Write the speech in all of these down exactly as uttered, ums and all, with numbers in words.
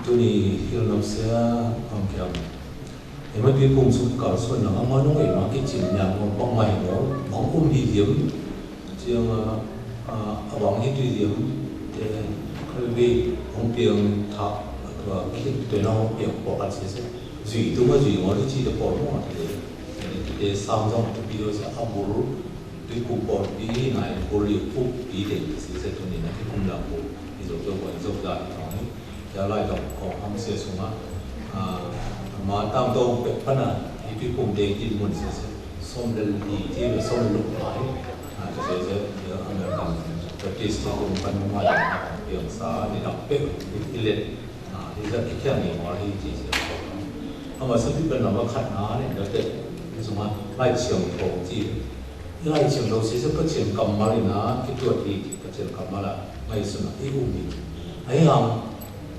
Tuni hilnop sia păng kiăng. Ê ma tui kung suk kal suan nang ama nong ê ma ki cim nang ma păng ma hê ngol, păng um hi yêm. Ciang a, a păng hi tui yêm. Te kal bi păng piang thak, a tua ki tui nang piang pok a cia se. Zui tu ma zui ngol ci te pok mo te. Te sam zong te bi do se a bul. Tui kung pok bi nai bul yu kuk bi te se se tuni na ki kung la kuk. Izo to wa izo da tong ni. Tia lai dong kong hong sie sung a, a, ma tang dong pek pana, i pi kum deng kin mun sie sie, som lel di, ti lel som lel luk lai, a, ti sie sie, tia American Baptist ti kum pan ma dong, piang sa, di dong pek, i, i let, a, i sa ki kiang ni ma, i ti sie. A ma sa pi pan na ma khat na, ni da pek, sung a, lai chiang kong ti, Lai Siangtho sie sie pơchiang kăm mal ina, ki tuat i pơchiang kăm mal a, ngai suna i um i. Ai hang,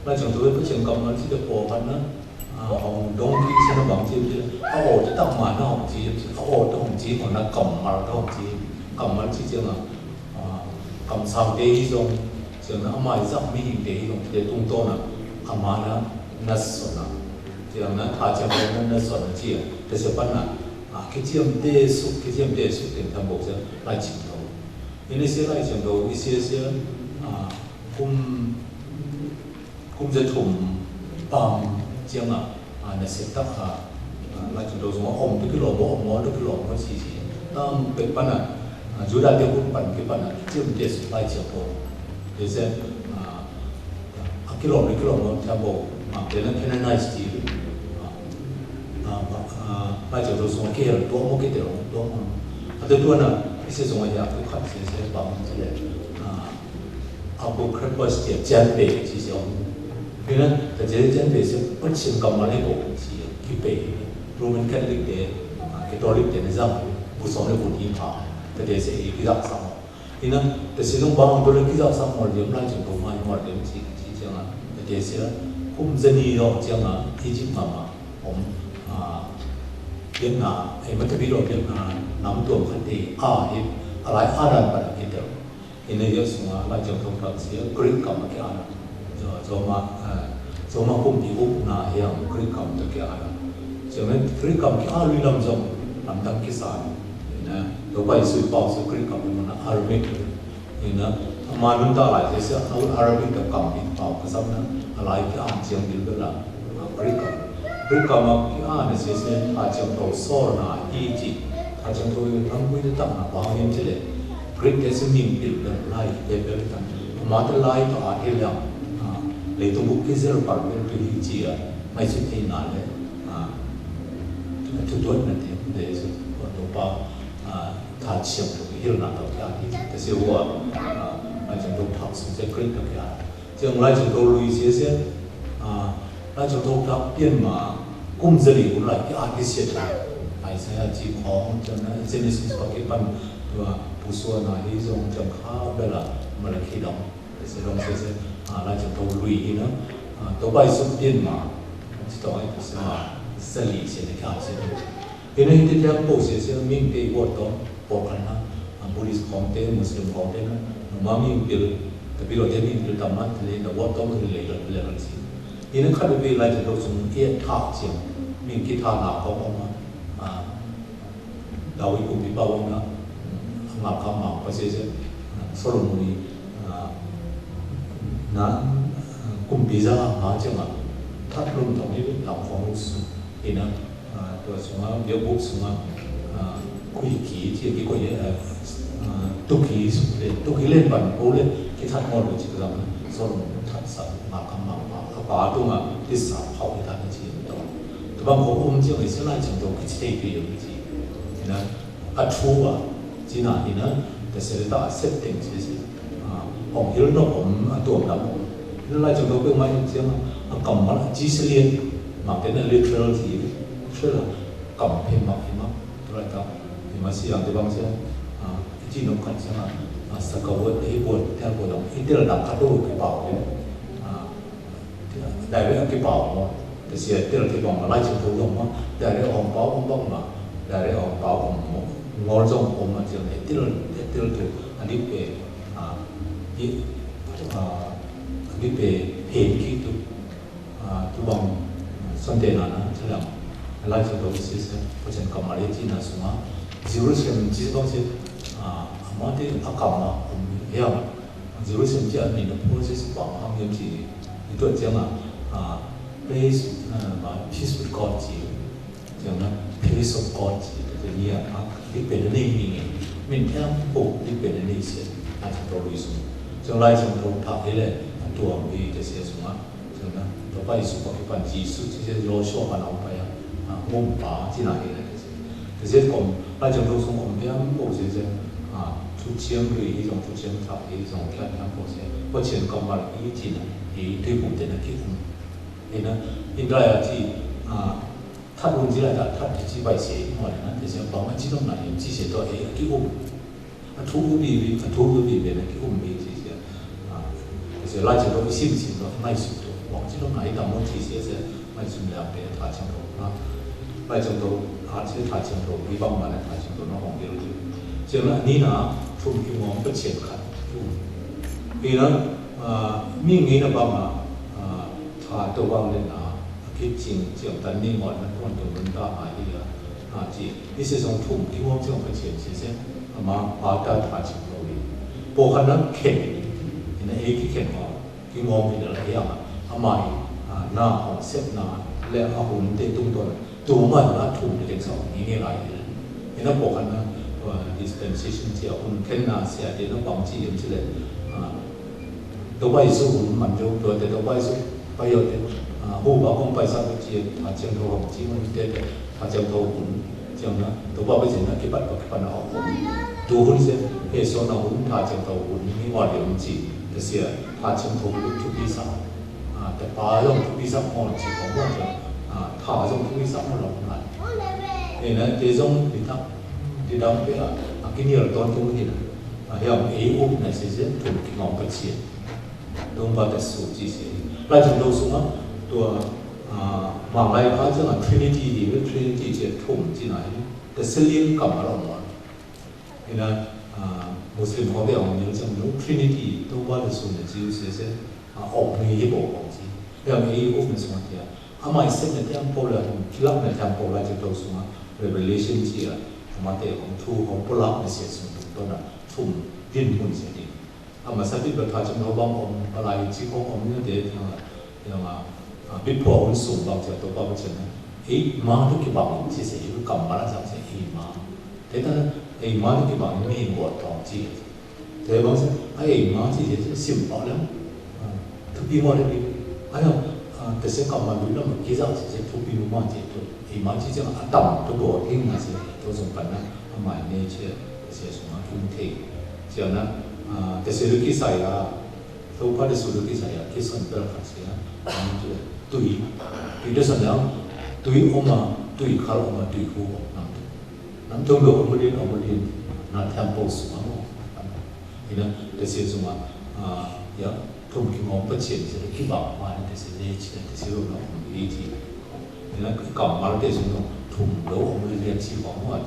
Lai Siangtho pơchiang kăm mal sie te pô kan na, a, hong dong ki sie na bang sie sie, a ô te tak ma na hong sie, a ô te hong sie, hong na kăm mal te hong sie, kăm mal sie sie na, a, kăm sang te i zong, sie na ama i zak mi hing te i zong, te tung to na, ama na, na suna. Sie na, tha chiang na, na suna sie, te sie pan na, A, ki chiam te suk, ki chiam te suk teng tam bok sia, Lai Siangtho. Ini sia Lai Siangtho, i sia sia, a, kum, kum sia thum pam chiang a, a, na sek tak a, a, Lai Siangtho sung a om tu ki lom, om mo tu ki lom, si si. Tam pek pan a, a, Yuđa te kum pan ki pan a, ki chiam te suk Lai Siangtho. Te sia, a, A ki lom, a ki lom, a, thiam bo, a, te na Canaanite ti. A, a, a, Lai Siangtho sung a ki hel, tuôm mo ki te lom, tuôm mo. A te tuôm na, i se sung a ya, ku khat se, se bang se le. A, a ku khat bas ti, jan pe, si se om. Pi na, ta je jan pe se, pan sim kam ma le ko, si, ki pe. Roman Catholic te, a, Catholic te ne zang, bu som le bu ni pa. Ta te se, i ki zang sang. Ina, ta si dong bang dole ki zak sang mol diam lai jeng dong mai mol diam si, si jeng a. Ta te sia, kum zani dong jeng a, Egypt mama, om, a, Vietnam, ai, mata bilo Vietnam, nam tuam khan te, a, hi, a lai a dan pada ki tel. Ina ya sung a, lai jeng dong tak sia, Greek kam ki a dan. Zô, zô ma, a, zô ma kum di uk na hiang Greek kam ta ki a dan. Zô ma Greek kam ki a lui lam zong, lam dang ki san. Ina, zô bai sui pao sa Greek kam ni mona Arabic. Ina, ma nun ta lai, te se, a, Arabic ta kam ni pao ka sam na, a lai ki a chiang bil bela, a, Greek kam. Greek kam a ki a na se se, a chiang kau sol na, i ji. A chiang kau lam kui ta tang na, bang yin chile. Greek te se ming bil bela, lai, te bela tang. Ma ta lai ta a, te liang. A, le tu buk ki zel par bela tu hi ji a, mai su te na le. A, tu tuan na te, le su, ko to pa, a, Tha chiang to hil na to kia ki, ta si wa, a, lai chiang to thak si se Greek to kia. Chiang lai chiang to lui si se, a, lai chiang to thak pian ma, kum zali u lai ki a ki se ta. Isaiah chi khong, chiang na, Genesis pa ki pan, tua, pusua na hi zong chiang kha bela, Malachi dong. Ese dong se se, a, lai chiang to lui hi na, a, to bai suk dien ma, si to ai to se ma, sa li se ne ka se to. Hi na hi te tiang po se se ming te i wot to, po kan na, a, Buddhist kong te, Muslim kong te na, ma ming pil, ta pil o te ming pil ta ma, te le na wot to, le le le le si. Hi na kha de pi lai chiang to sung, i tha chiang, ming ki tha na kong ma, a, Dawid kumpi pao na, ngă kam mă pase se, Solomon ni, a, na, kumpi za ngă che ngă, thăt lŭm tong ni lam khong su, ina, a, tua sung a, biă buk sung a, a, kui ki, chi ki kui, a, a, tu ki su le, tu ki len pan ko le, ki thăt ngol le chi ka zam, Solomon thăt sa, ngă kam mă pa, a pa tu ngă, ti sa, khâu ki thăt ni chi, tong. Tơpă khâu um chi, ngă se lai chang tong, ki chi te ki yong chi, ina, A thu a, ci na hi na, ta se ta sep teng se se. A, ong hil nok om, a tuam dam om. Hil lai chang to pe mai chang, a kam mal, a ci se lien. Ma ke na literal ci, literal a, kam pe ma pe ma. Lai ta, pe ma si yang te bang se. A, ci nok kan se ma. A, sa ka wot, e wot, te wot dam, e te la dam ka to ke pao ke. A, Direct a kipao mô. Tơsĭ tơl kipao mô, lai chang to dong mô. Direct hong pao hong bang mô. Direct hong pao hong mô. Ngol dong hong mô chang ne tơl, tơl to. Ani pe, a, i, a, ani pe, pen ki to. A, 啊，都往算得那呢，这样，来这都是是，不曾干嘛的，这那什么，Jerusalem，其实东西，啊，阿妈的，阿干嘛，一样，Jerusalem这样，你的process，往旁边去，你都这样啊，啊，peace，呃，peace with God，这样呢，peace of God，这个你啊，啊，你变得那个，明天不，你变得那些，那就都类似，将来从头爬起来，多少个这些什么。 这样呢，都拜一束，拜一束，这些有说法老拜啊，啊，我们把进来的这些，这些讲，那就都从我们这样，我这些，啊，出钱的一种出钱法的一种看看这些，我钱干嘛了，一进来，一对不对的给我们，你呢，应该要去，啊，他们进来的，他自己拜谁，我呢，这些帮忙这种呢，有这些都，哎，给我们。 A thu ƀu ƀiă, a thu ƀu ƀiă nă, kì ŭm ƀiă či sia. A, sia lai cang tô̆ sim sim tô̆, nai sim tô̆. Wang či tô̆ nai tăm mô či sia sia, nai sim lĕ pê tha cang tô̆. A, lai cang tô̆, a sia tha cang tô̆, ƀiă bang ma nă tha cang tô̆ nă hong ƀiă lu či. Sia nă ni nă, thum kì ngom pă cien khăn. Ƀiă nă, a, mi ngi nă bang nă, a, tha tô̆ bang lĕ nă, a kit cing, ciang tan ni ngon nă, kuan tô̆ bun ta ma ƀiă. A, či, ih sia song thum, kì ngom ciang pă cien sia sia. Ama, a ta tha cing tô̆ ƀiă. Pô khăn nă khen, ih nă ê kì khen kho, kì ngom ƀiă nă la yang, ama ih, a, nă, a, sep nă, lĕ a hun tê tung tô̆ nă, tu ma nă thum lĕ khen song, ih nge lai lĕ. Ih nă pô khăn nă, a, dispensation či a hun khen nă sia, tê nă bang či yem či lĕ, a, Tô̆ bai su hun măn yô, tô̆ tê tô̆ bai su, bai yô tê, a, hu ba kong bai sa či, tha ceng tô̆ hong či măn tê tê, tha ceng tô̆ hun, ceng nă, tô̆ ba bai ceng nă, kì ƀăt ba kì ƀăt nă ŏk hun. Tô̆ hun se, ê so nă hun, tha ceng tô̆ hun, mi wa yô či, tê sia, tha ceng tô̆ hun, tô̆ pi sa. A, tê pa yong tô̆ pi sa mô či, kong wa či, a, tha yong tô̆ pi sa mô lŏng nă. Ê nă, tê yong pi ta, tê dang pê a, a, kì ni ră ton tô̆ hun nă. A, yong ê ôp nă se se, tô̆ kì ngong ƀăt sia. Dong ba ta su či se. Lai cang tô̆ sung a, tô̆, a, mang lai pa cang a Trinity di, Trinity či thum či nai. Ta se lien kam a long ma. Ih nă, a, Muslim hŏ biă hŏ ni cang nô Trinity, dong ba ta su nă či se se, a, ŏk ni yi bo hŏ či. Biă mi ôp nă sung a tia. A mai se nă tiang po la, ki lak nă tiang po lai cang tô̆ sung a, Revelation či a, a ma te hŏ thu hŏ po lak nă se sung tô̆ nă, thum, din mun se di. A ma sa bit ba tha cang tô̆ bang ŏm, ba lai či kong ŏm nă dê, yang, yang, a, a, bit pô ŏm sung bang cia tô̆ ba ba cen nă. Ê, ma tô̆ kì bang ŏm či se, yu kam ma la cang se, ê ma. Tê ta, ê ma tô̆ kì bang ŏm, mi ê ngô tong či. Tê bang se, a, ê ma či se, sim bang lăng. A, tô̆ pi ma lăng pi. A, yang, a, tê se kam ma lu lăng, kì zang se, se tô̆ pi ma či tô̆. Ê ma či se, a, tam, tô̆ bo, hing na se, tô̆ sung pan na, a, ma ne či, tê se sung a, tung te. Cia nă, a, tê sui lu kì sai a, tô̆ pa tê sui lu kì sai a, kì son pê la khăn sia, a, tui, tui, tui tê son yang, tui ôma, tui khal ôma, tui hu ôma, năm tui. Năm tui lu ôma lin, ôma lin, nă temple sung a mô. Ih nă, tê sui sung a, a, ya, thum kì ngom pă cien, tê sui kì bang, ma nă tê sui nê či, tê sui lu nă ôma lin či. Ih nă, kì kam ma tê sui nă, thum lu ôma lin či, kò mô a,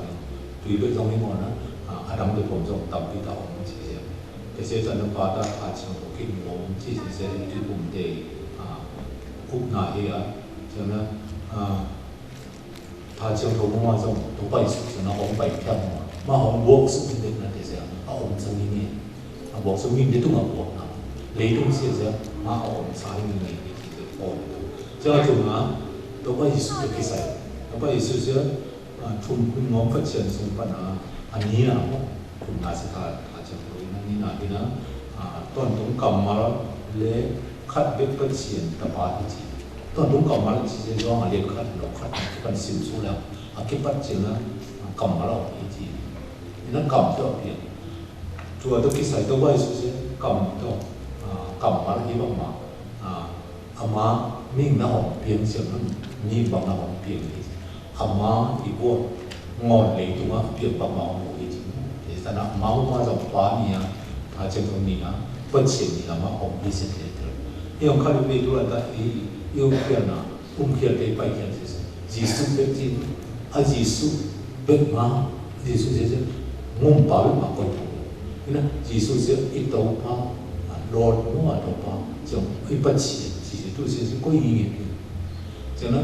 tui lu dong ih mô nă, a, a dang tê pom dong, tam pi ta ôma či sia. Tê se tăn nă pa ta tha ceng tô̆ kì ngom či se se tui kum tê, a, kup na he a, ceng nă, a, tha ceng tô̆ mô ma zong, tô̆ bai su ceng nă hong bai piang mô. Ma hong buộc su tê nă tê se, a ôm sa ngin ngin. A buộc su ngin tê tung a buộc nă. Lê tung se se, ma a ôm sa ngin ngin tê tê ôm. Ceng nă tung a, tô̆ bai su tê kì sai. Tô̆ bai su se, a, thum kì ngom pă cien sung pan a, a ni nă mô. Kum na si tha, tha ceng tô̆ ih nă, ni nă, ih nă, a, ton tông kam ma lĕ khăt bĕ pă cien ta pa ih či. Ton tông kam ma lĕ či se yong a lĕ khăt lŏ khăt, kì păn sim su lăng, a kì păt cien nă, a, kam ma lĕ ih či. Ih nă kam tô̆ piang. Tua tô̆ kì sai tô̆ bai su se, kam tô̆, a, kam ma lĕ ih bang ma, a, Ama ming na hong piang siang na, ni bang na hong piang ni. Ama i bua ngon lei tung a piang bang ma hong bua i jing. Te sa na ama ma zong pa ni a, ta cheng tong ni a, pa cheng ni ama hong bi se te te. I hong ka lu be du la ta i, i hong piang na, um piang te pai piang se se. Jisu pe jing, a Jisu bek ma, Jisu se se, ngum pa bek ma koi pu. Ina, Jisu se i Tôba, a, Lord mo a Tôba, jong i pa chi, chi se tu se se koi ngi ngi. Tơnă,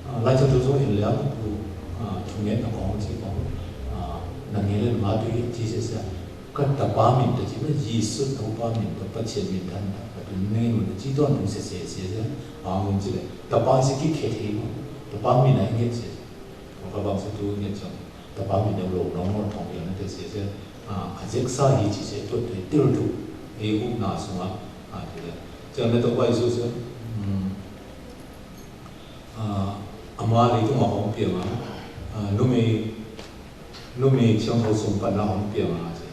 a, lai chă tŭ sŏng in leng tŭ, a, tŭ ngă nă kŏng chi kŏng, a, nă ngă lĕ ngă tŭ i chi sese. Kă Tơpă min ta chi nă Yêsu Tơpă min ta pă chên min ta nă kă tŭ ngă nă chi tŭ nă sese sese. A, ngă chi lĕ Tơpă sese ki khe thei mă. Tơpă min nă ngă sese. Kă bang sese tŭ ngă chong. Tơpă min nă lŏ nong nong tong yă nă te sese. A, a jek sa hi chi sese tŭ te tŭ tŭ. E u nă sung a. A, te. Chă nă Tơpă Yêsu sese. A, ama lĕ tŭ ma hong piang a, a, numi, numi chiang thâu sung pan na hong piang a, chi.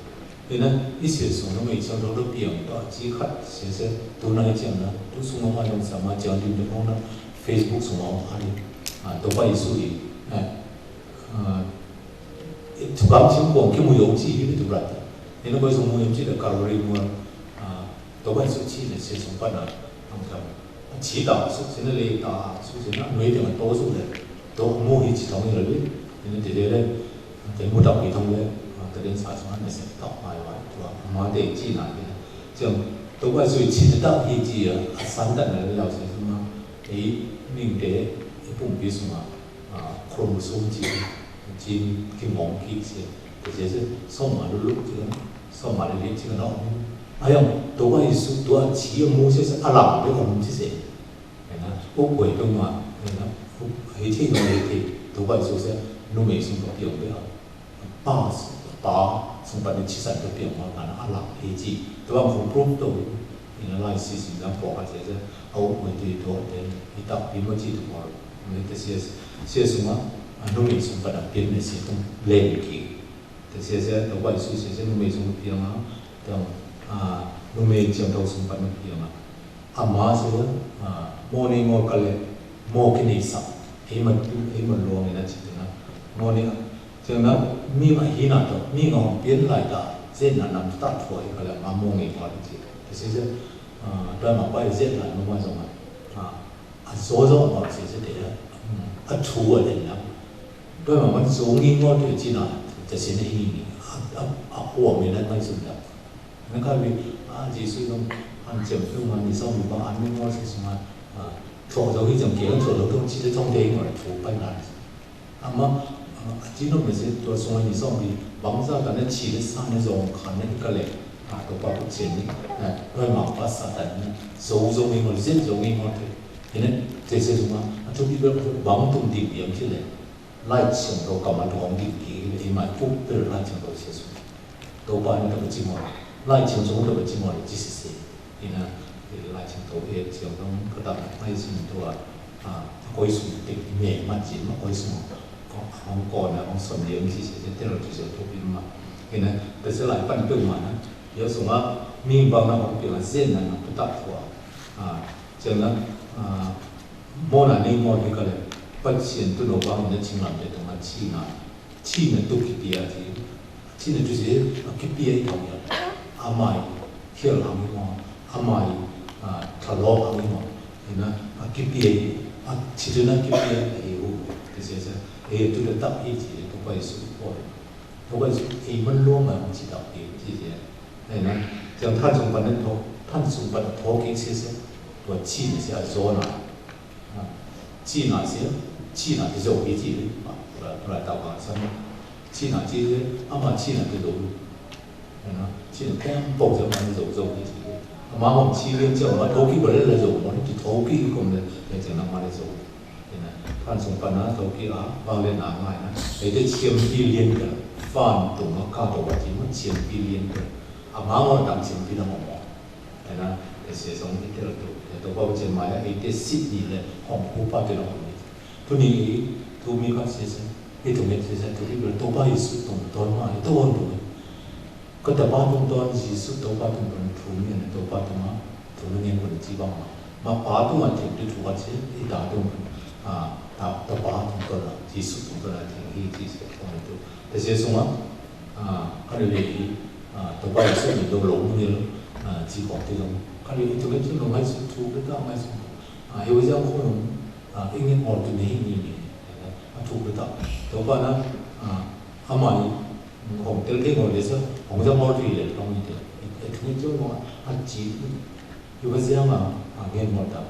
Ina, i sui sung numi chiang thâu tŭ piang tŭ, chi khăt, sui sui, tŭ na chiang na, tŭ sung ma yong sa ma chiang dim de hong na, Facebook sung ma hong a, a, tŭ bai sui, a, a, tŭ kam chiang kuang ki mu yong chi, hi tŭ rat. Ina bai sung mu yong chi de Calvary mu, a, Tôba Yêsu chi nê, sui sung pan na, ang tam. Chi ta su, sui nê lê ta su, sui nê, nuê tê ma tô su lê. Tô mu hi chi thong lê lê. Nê tê lê lê. Tê mu ta pi thong lê. Tê lê sa su nê, sui ta ma wa, wa. Ma tê chi na lê. Chiang, Tôba Yêsu chi ta hi chi ya, a san ta nê lê yao sui sung ma. Ê, ning tê, ê pung pi sung ma. A, chromosome chi, chi, ki mong ki chi, te chi chi, song ma lu lu chi, song ma lu lu chi, no. A yang, Tôba Yêsu, tua chi, mu chi, a lam, lu lam chi chi. Ê na, u kuê tu ma, ê na, u, hê chi, no, hê chi, Tôba Yêsu chi, nu mê sung pa piong bê a. Pa, pa, sung pa ni chi san pa piong ma, ka na, a lam, hê chi. Tua mu proof tu, ê na, lai si si, na, po ka chi chi, a u kuê tu, tu, te, i tak, i ma chi tu, mo. Nê tê sie, sie sung a, a, nu mê sung pa dang piên nê sie tung leng ki. Tê sie sie, Tôba Yêsu sie sie, nu mê sung piên a, tang, a, nu mê chiang thâu sung pa nu piên a. Ama sie, a, mô ni mô ka lê, mô ki ni sa. Ê ma tu, ê ma luông ê na chi tê na. Mô ni, tê na, mi ma hi na to, mi ngă hong piên lai ta, sie na nam ta thua ê ka lê, ma mô ni mô chi. Tê sie sie, a, ta ma pa ê sie na, nu ma zong a. A, A sô sô ma sê sê tê, a, a chu a lĕ na. Doi ma ma sô ngin ngô tê chi na, tê sê na hi ni, a, a, a hua mi na mai sum da. Na ka wi, a, Yêsu dong, an chem tu ma ni sô mi ba, an mi ngô sê sum ma, a, chô dong hi jang kê, chô dong dong chi tê tong tê ngô la chu pai na. Ama, a, a, chi nô mê sê tua sung a ni song bi, bang za ka na chi lê sa na zong ka na ka lê, a, Tôba Yêsu ni, a, roi ma pa Satan ni, zo zo ngi ngol, zet zo ngi ngol te. Ine, te sê sung a, a, tu bi bê, bang tung di bi yang chi lê. Lai chiang tâu ka ma tuang di ki, i ma ku bê lai chiang tâu sê sung. Tôba ni ta bê chi mô, lai chiang sung ta bê chi mô, chi sê sê. Ina, ina lai chiang tâu ê chiang tâu ka ta mai sung tâu a, a, a koi sung tê mê ma chi ma koi sung. Kong, kong kong na, kong son yê chi sê, tê tê lo chi sê tâu pi ma. Ina, tê sê lai pan tâu ma na. Yô sung a, mi bang na kong pi ma zên na na pu ta tua. A, chiang na, a, mô na ni mô ni ka lê. Pa chiang tu no bang na ching lam tê tâu ma chi na. Chi na tu ki pia chi. Chi na tu si, a, ki pia i tong ya. A mai, hiel hang i mo. A mai, a, ta lo hang i mo. Ina, a, ki pia i, a, chi tu na ki pia i hu. Ti si sa, e tu da tak i chi, tu bai su po. Tu bai su, e man lo ma chi tak i, chi si. Ina, jang than sung pan na to, than sung pan to ki si si. Tua chi na si a zo na. Chi na si, chi na ti zo ki chi, a, ra, ra ta ba sa. Chi na chi, a ma chi na ti zo. Na, chi na tem po zo ma zo zo ki chi. A ma hom chi lien chi ma to ki ba le le zo, ma ti to ki ko le, le chi na ma le zo. Na, pan sung pan na to ki a, ba le na ngai na. E te chiem ki lien ka, fan tung a ka to ba chi ma chiem ki lien ka. A ma hom dang chiem ki na mo mo. Ê na, ê sê song i tê la tu, ê Tôba bê chê ma ya, i tê sit ni lĕ, hong hu pa tê la hong ni. Tu ni i, tu mi ka sê sê, i tu mi sê sê, tu i bê Tôba i su tung ton ma, i tu hong tu mi. Ka ta pa tung ton, Yêsu Tôba tung ton, tu mi, ê na Tôba tung ma, tu mi ngen kon chi bang ma. Ma pa tung ma chê, tu tu ka chê, i ta tung, a, ta, ta pa tung ton la, Yêsu tung ton la, chê, i, i, i, hong tu. Tê sê sung a, a, ka lê lê, a, Tôba i sung i dô lô mung i lô, a, chi kong tê lô. Ka lê i tu lê tu lô ngai su tu lê ta ngai su. A, i wê jang kô lô, a, i nge mô tu nê hi nê nê. A, tu lê ta. Tôba na, a, a mai, hong tê lê kê mô lê sa, hong jang mô tu i lê, hong i tê. I, i tu lê tu lô, a, chi. I wê jang a, a, nge mô ta.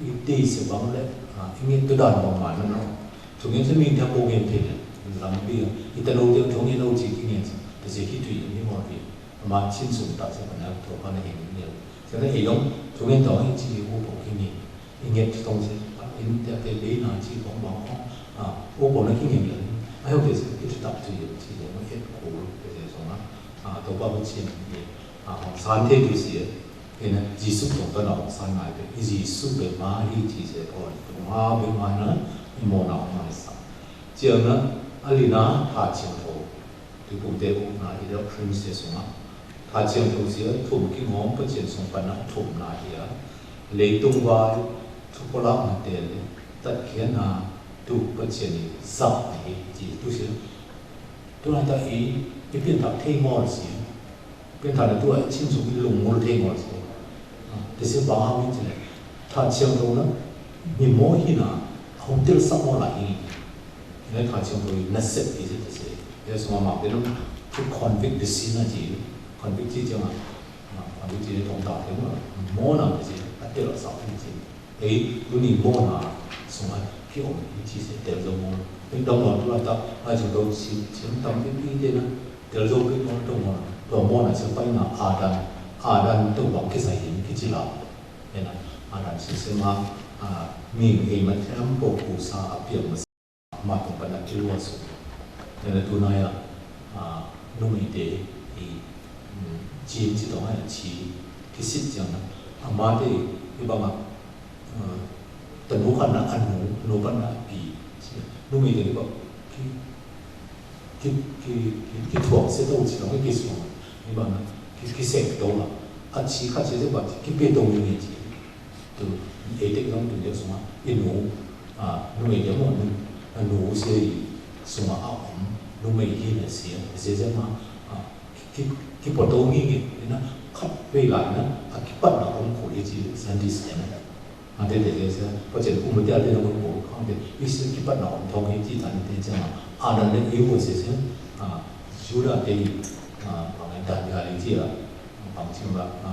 ih dê se bang lĕ, a, ih nge tu dan bang ma na no. Thong nge se ming ta bô nge phe lĕ, lam bi, ih ta no de thong nge no chi ki nge se, ta se ki tui ni mo bi, ma chin sung ta se bang na to bang na hin ni. Se na ih dong, thong nge dong ih chi ih bô ki ni, ih nge thong se, ih ta te be na chi bang bang, a, ih bô na ki nge ni. Ai hô ke se, ki tu tap tu ye, chi ye, ma et ko, ke se so na, a, to bang chin ye, a, san te tu si ye. Ih na, Yêsu tong ta na ong san nai bê, ih Yêsu bê ma hi ji se pô, tong ma bê ma na, ih mô na ong ma sa. Jêng na, a li na, tha chiang thô. Tui pung te uk na, ih dŏ prim se sung a. Tha chiang thô se, thum ki ngom pă chiên sung pă na, thum na hi a. Lê tung wai, thu pô la ma te lê, tat kian na, tu pă chiên ni, zak na hi, ji, tu se. Tu na ta ih, ih pin tak thê ngol si. Pin tak na tu a chin su ih lung ngol thê ngol si. A, tê si bang hăng ni chi lĕ. Tha chiang thô na, ni mô hi na, hong til sa mô la hi. Ih na tha chiang thô na sep ih si tê si. Ih su ma ma pin na, tu convict the sinner ji. Convict ji chiang a. A, convict ji tong ta thê mô la. Mô na tê si, a til sa hi ji. Ê, tu ni mô na, sung a, ki ong, i chi se tel dong mô. Ê, dong mô tu la ta, a, chung dong chi, chi tam pi pi de na, tel dong pi mô, dong mô na. Dong mô na, se pai na, Adan, Adan, dong bang ki sa hin, ki chi la. Ê na, Adan se se ma, a, ming, ê, ma tem, po, ku, sa, a, piang, ma, ma tong pă na ki lua su. Ê na tu na ya, a, nung i de, i, mm, chi, chi tong a ya, chi, ki sit chiang na. A, ma de, i bang a, Ơ, ta nu khăn na a nu, nu khăn na a pi. Nu mi dê bă, ki, ki, ki, ki, ki thuang se tông chi lòng, ki suang. Ni bă na, ki, ki seng tông la. A chi khăn chi se bă, ki pê tông ni chi. Tu, ê têk nông tu dê sung a, i nu, a, nu mi dê mô, nu, a nu se i, sung a a om, nu mi hi na se, se se ma, a, ki, ki, ki pô tông ni nge, na, khăp wê lai na, a ki păt na om khul i chi, Sunday school na. A, dê, dê, dê, dê. Pô chen, um, dê, dê, dê, dê, dê, dê, dê, dê, dê, dê, a, dê, dê, dê, dê, a, Yuđa dê, a, bang, dê, dê, dê, dê, a, bang, chen, a, a,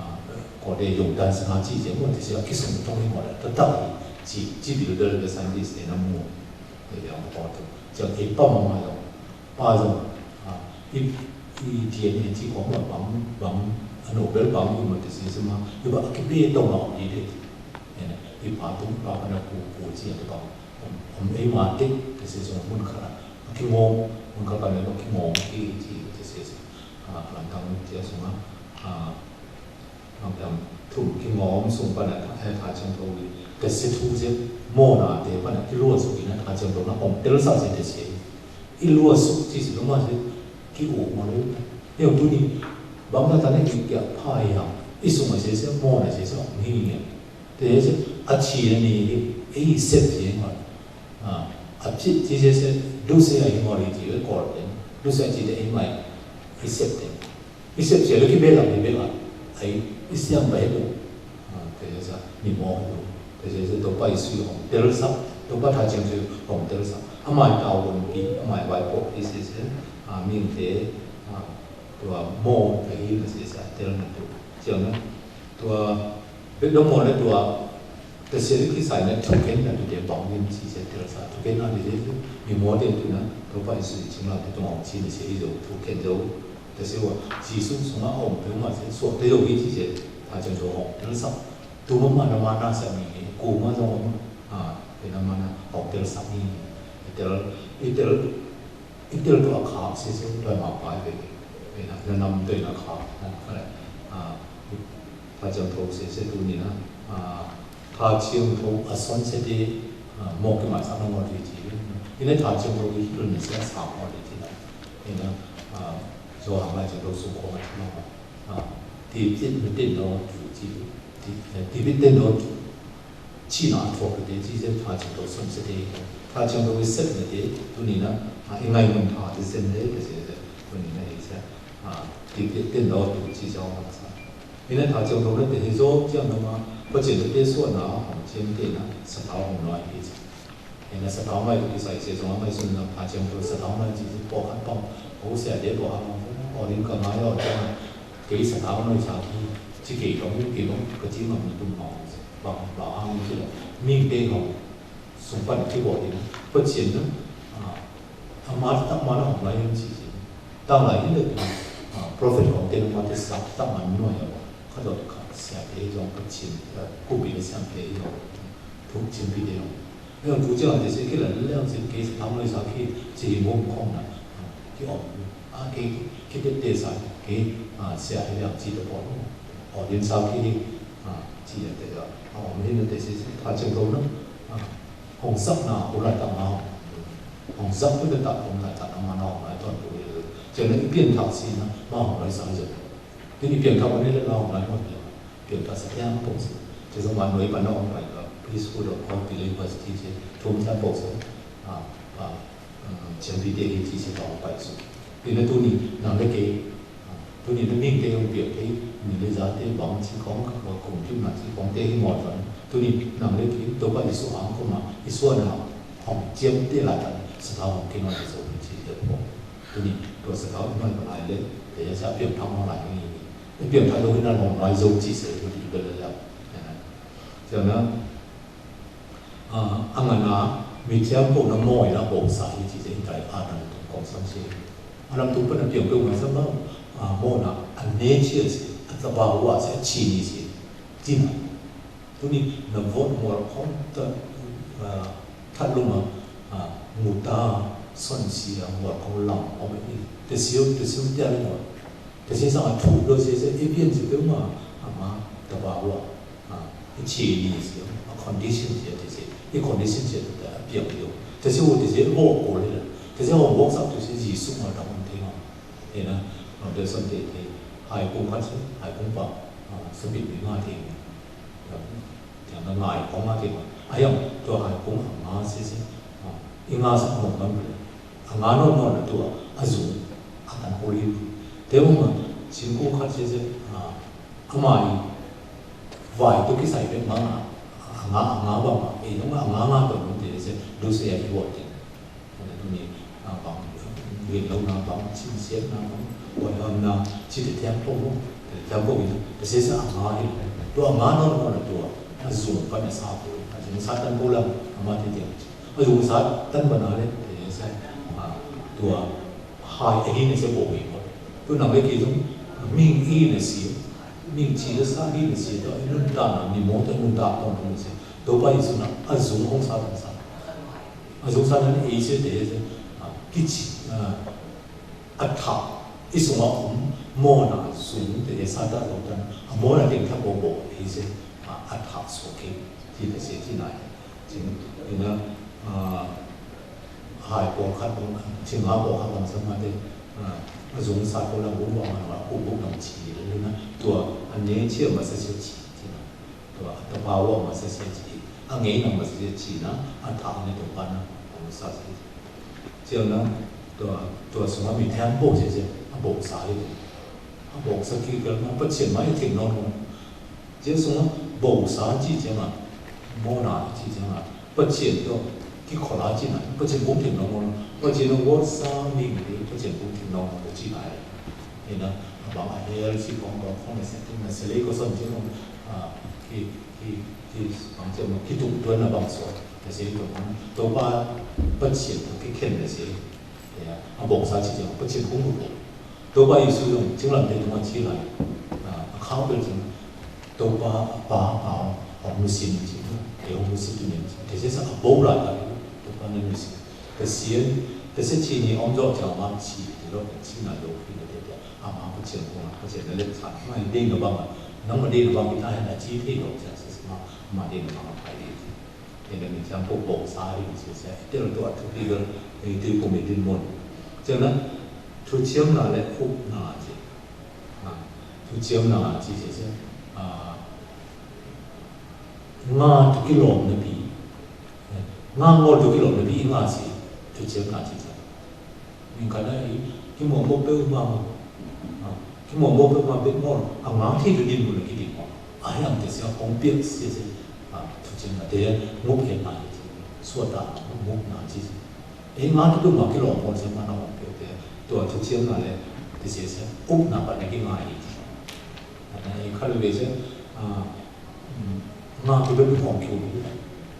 kô dê, yong, dê, sê, a, chi, dê, mô, dê, dê, a, ki sung, tong, dê, mô, dê, ta, ta, chi, chi, dê, dê, dê, Sunday, dê, na, mô, dê, dê, a, kô, dê, dê, a, ki, pa, ma, ma, yong. Ba zong, a, i, i DNA chi khong mă bang, bang, a nô bel bang i mă tê si si ma, i ba ki bê tông a ong i dê. Ê, i ba tung, ba ba na ku, ku chi a tê bang. Om, om ê ma tê, tê si si ma mun kha la. Ki ngom, mun kha ba na ki ngom, ki, ki, tê si si. A, lam tang chi a sung a, a, Nong tam thŭm ki ngom sung pă na, ê, tha chiang thô, tê si thu si, mô na tê pă na, i lua suk i na, tha chiang thô na, ong têl sa si tê si. I lua suk chi si lua ma si, ki u mô lê. Ê, tu ni, bang na ta na i kia pha yang, i sung a si si, mô na si si, ong hi ni. Tê si, a chi na ni, i sep si ma. A, a chi, chi si si, du si a i mô lê chi, i kor tê, du si a chi tê i mai, i sep tê. I sep sep lĕ ki bê la, ki bê la. Ai, i siam bai du. A, tê sa, ni mô du. Tê sa, Tôkpa i sui hong têl sa. Tôkpa tha chiang sui hong têl sa. A mai tao bun pi, a mai bai pô pi sê sê. A, ming tê, a, tua mô, tê hi la sê sa, têl na du. Chiang na. Tua, bê dong mô na tua, Tê sê lĕ ki sai na thuken na tu dê bang yin si sê têl sa thuken na dê dê mi mô dê tu na Tôkpa i sui ching la dê tu mô chi na sê i dô thuken dô. Tê sê wa Yêsu sung a ong tê ma sê sô tê dô i chi sê tha chiang dô ong têl sa. Tu ma ma na ma na sa mi ku ma dô ong a tê na ma na ong têl sa mi. I têl, i têl I têl tu a khak sese, doi ma pai bê. Bê na, na năm doi na khak, na kha lĕ. A, tha chiang thô sese tu ni na. A, tha chiang thô a son sese, a, mô ki ma sa na mô dui chi. I na tha chiang thô i hil na sa sa mô dui chi na. I na, a, so ha ma chiang thô su kho ma chi na. A, ti ti mi ti no tu chi. Ti, ti mi ti no tu. Chi na a thuak dê, chi sê tha chiang thô sum sê dê. Tha chiang thô i sep dê, tu ni na, a, i ngai mŭn tha dê sên dê, dê sê dê, tu ni na i sê, a, ti, ti, ti no tu chi chiang ma sa. I na tha chiang thô dê, dê hi zo chiang na ma, pa chiang dê sua na, hong chiang dê na, sa tao hong noi hi sê. I na sa tao mai tu ki sa i sê zo mai sun na, tha chiang thô sa tao mai chi sê, po khan pong, o sê dê po khan pong, o rin ka ngai o chiang, kê sa tao noi sa ki, chi kê kong, kê kong, ka chi ma mi tum ma, ba, ba ang chi la. 明白吼，送分去我的，不见了啊。 Ama tăk ma nă hŏng lai yơh či či. Tang lai yơh lĕ, a, prophet hŏng ten ma tê sa tăk ma nua yơh. Khă dŏ khă sia pê yơh pă chin, a, kŭ pi lĕ sia pê yơh. Tŭ chin pi yơh. Yơh tŭ chin tê sia kê lĕ lĕ sia kê sia tang lai sa kê či mông khŏng nă. Kê ŏm. A, kê, kê tê tê sa kê, a, sia kê lĕ či tŭ pô. Ŏm yơh sa kê, a, či yơh tê yơh. A, ŏm yơh tê sia sia tha cheng dong nă. A, Hong săk nă, ƀu lai tăk ma. Hong săk ƀu lai tăk, ƀu lai tăk ma nă, hong lai tŏn ƀu lai. Či nă, ih piên thak si nă, ma hong lai sa yơh. Tui ih piên thak ƀu lai lĕ, hong lai mŏt yơh. Piên thak sa tiang pŏk si. Či song ma nui ƀă nă hong lai, ƀă preschool, ƀă believers, či či, thum tiang pŏk si. A, a, či bi tê hi či či tŏng pai su. Pi nă tui ih, nă lĕ kê, Tui ih nă mĭn tê hŏng piơk tê, mĭn lĕ za tê bang či khŏng, kông tŭ nă či khŏng tê hĭ ngôt phăn. Tui ih nă lĕ kê, dô ba Yêsu ang kông ma, Yêsu nă hŏng chiêm tê lai tăn, sa thao hŏng kê nô Yêsu či tê pô. Tui ih, dô sa thao nô ma lai lĕ, tê ya sa piơk thao nô lai hĭ. Tê piơk thao dô hĭ nă hŏng lai dô či sê, tui ih bê lĕ ya. Či nă, A, ang nă, mi thiăm pô nă môi nă bô sa hi či či, dai a năn tŭ kông sam či. A năn tŭ pă nă piơng pô nă sam nă, a, môi nă, a nature či, a tơpă wa či, a či ni či. Či nă. Tui ih nă vot môi khŏng tơ, a, thăt lŭng a, a, ngŭ ta, son či, a, môi khŏng lăm, a, mă i. Tê siu, tê siu tia lĕ môi. Tê siu sa a tŭ lô či či, i piên či pô ma, a, ma, tơpă wa. A, i či ni či, a condition či, tê či, i condition či, tê či, a piak či. Tê či, o tê či, o, o lĕ la. Tê či, o, o sa tê či, Yêsu ma dang tê ma. Tê nă, a, tê săn tê, tê, hai kung khat či, hai kung pa, a, sa bit mi ma tê. Tê nă ngai kung ma tê ma. A yang, tê hai kung ma či či. A, i ma sa kung ma. A ngă nô nô nă tua, a zung, a tăn kô ri. Tê mơ̆ng ma, chin kô khăt chê chê, a, a mai, vai tô kí sai pê ma, a ngă, a ngă ba ma, ê, nô ma, a ngă ngă tô nô tê chê, dô sê a i wot tê. Nô tê nô ni, a bang, wi lô na bang, chin siet na bang, wai hâm na, chi tê thiam pô mô, tê thiam pô wi, tê chê chê a ngă hi, tô a ngă nô nô nô tô, a zung pa na sa pô, a zung sa tăn kô lăng, a ma tê thiam. A zung sa tăn ba na lê, tê chê chê, a, tô a, Hai, a hi nê se bô mê mô. Tô nang lê kê dong, mĭn i nê si, mĭn chi lê sa hi nê si, tô i nun ta nang, ni mô tô nun ta nang nê si. Tô ba i su nang, a zung hong sa tăn sa. A zung sa tăn i se tê se, a, kí chi, a, a tha, i su ma um, mô na zung tê sa ta zung tăn, a mô na têng tha bô bô, i se, a, a tha so kê, ti tê se ti nai. Chính, thì nó, ờ, hai pô khăt bang, chính ngã pô khăt bang sâm ma tê, ờ, zung sat pô lăng bung bang ma, kŭ buk nang chi, lăng na, tua, a nê chi ma sa sa chi, chi na, tua, a ta pa wa ma sa sa chi, a nge nang ma sa sa chi na, a ta nê tua pa na, ma sa sa chi. Chi na, tua, tua sung a mi thiam bô chi chi, a bô sa hi, a bô sa ki kal ma, pa chi ma i thim nong nong. Či sung a bô sa chi chi ma, mô na chi chi ma, pa chien tô, ki khô la chi na, pa chien bung thim nong mô, pa chien nong wot sa ming ri, pa chien bung thim nong mô chi na. Ê na, a bang a hel chi kong kong kong na se, na se lê ko son chi kong, a, ki, ki, ki, bang chi ma, ki tung tuan na bang so, na se kong kong, tô pa, pa chien tô ki khen na se. Ê, a bô sa chi chi ma, pa chien bung bung. Tô pa Yêsu dong, ching lam tê tô ma chi lai. A, a khao bel ching. Tô pa, pa, pa, hong mô sin ching. Ê, hong mô sin tu nen. Tê se sa a bô lai ta. Tô pa nen mô sin. Tê sien, tê se chi ni hong dŏ chao ma chi. Tê dŏ chi na dŏ phi na tê tê. A ma pa chien kong, pa chien na lek chan. Ma dê na bang. Nang ma dê na bang, ta na chi tê dŏ cha sa ma, ma dê na bang pa dê. Ê, nê mi chang pô bô sa ri, či sa, tê lô tô a thu pi gơ, ê, tê pô mi din mon. Či na, thu chiêm na lĕ, ŭp na či. A, thu chiêm na či, či, či. A, ngă tô ki lom na pi. Ngă ngol tô ki lom na pi, ngă či, thu chiêm na či, či. Nin ka na i, ki mô mô pê u ma mô. A, ki mô mô pê u ma pê mô. A ngă thi tu din mô na ki din mô. A yang tê sia hong piek sia sia. A, thu chiêm na tê ngŭp hên na i. Sua ta ngŭp na chi. Ê ngă tu tu ma ki lom mô sia ma na hong piek tê. Tua thu chiêm na lê tê sia sia. Ŭp na pa na ki ngă i. A, na i kha lê sia. A, ngă tu tu hong kiu.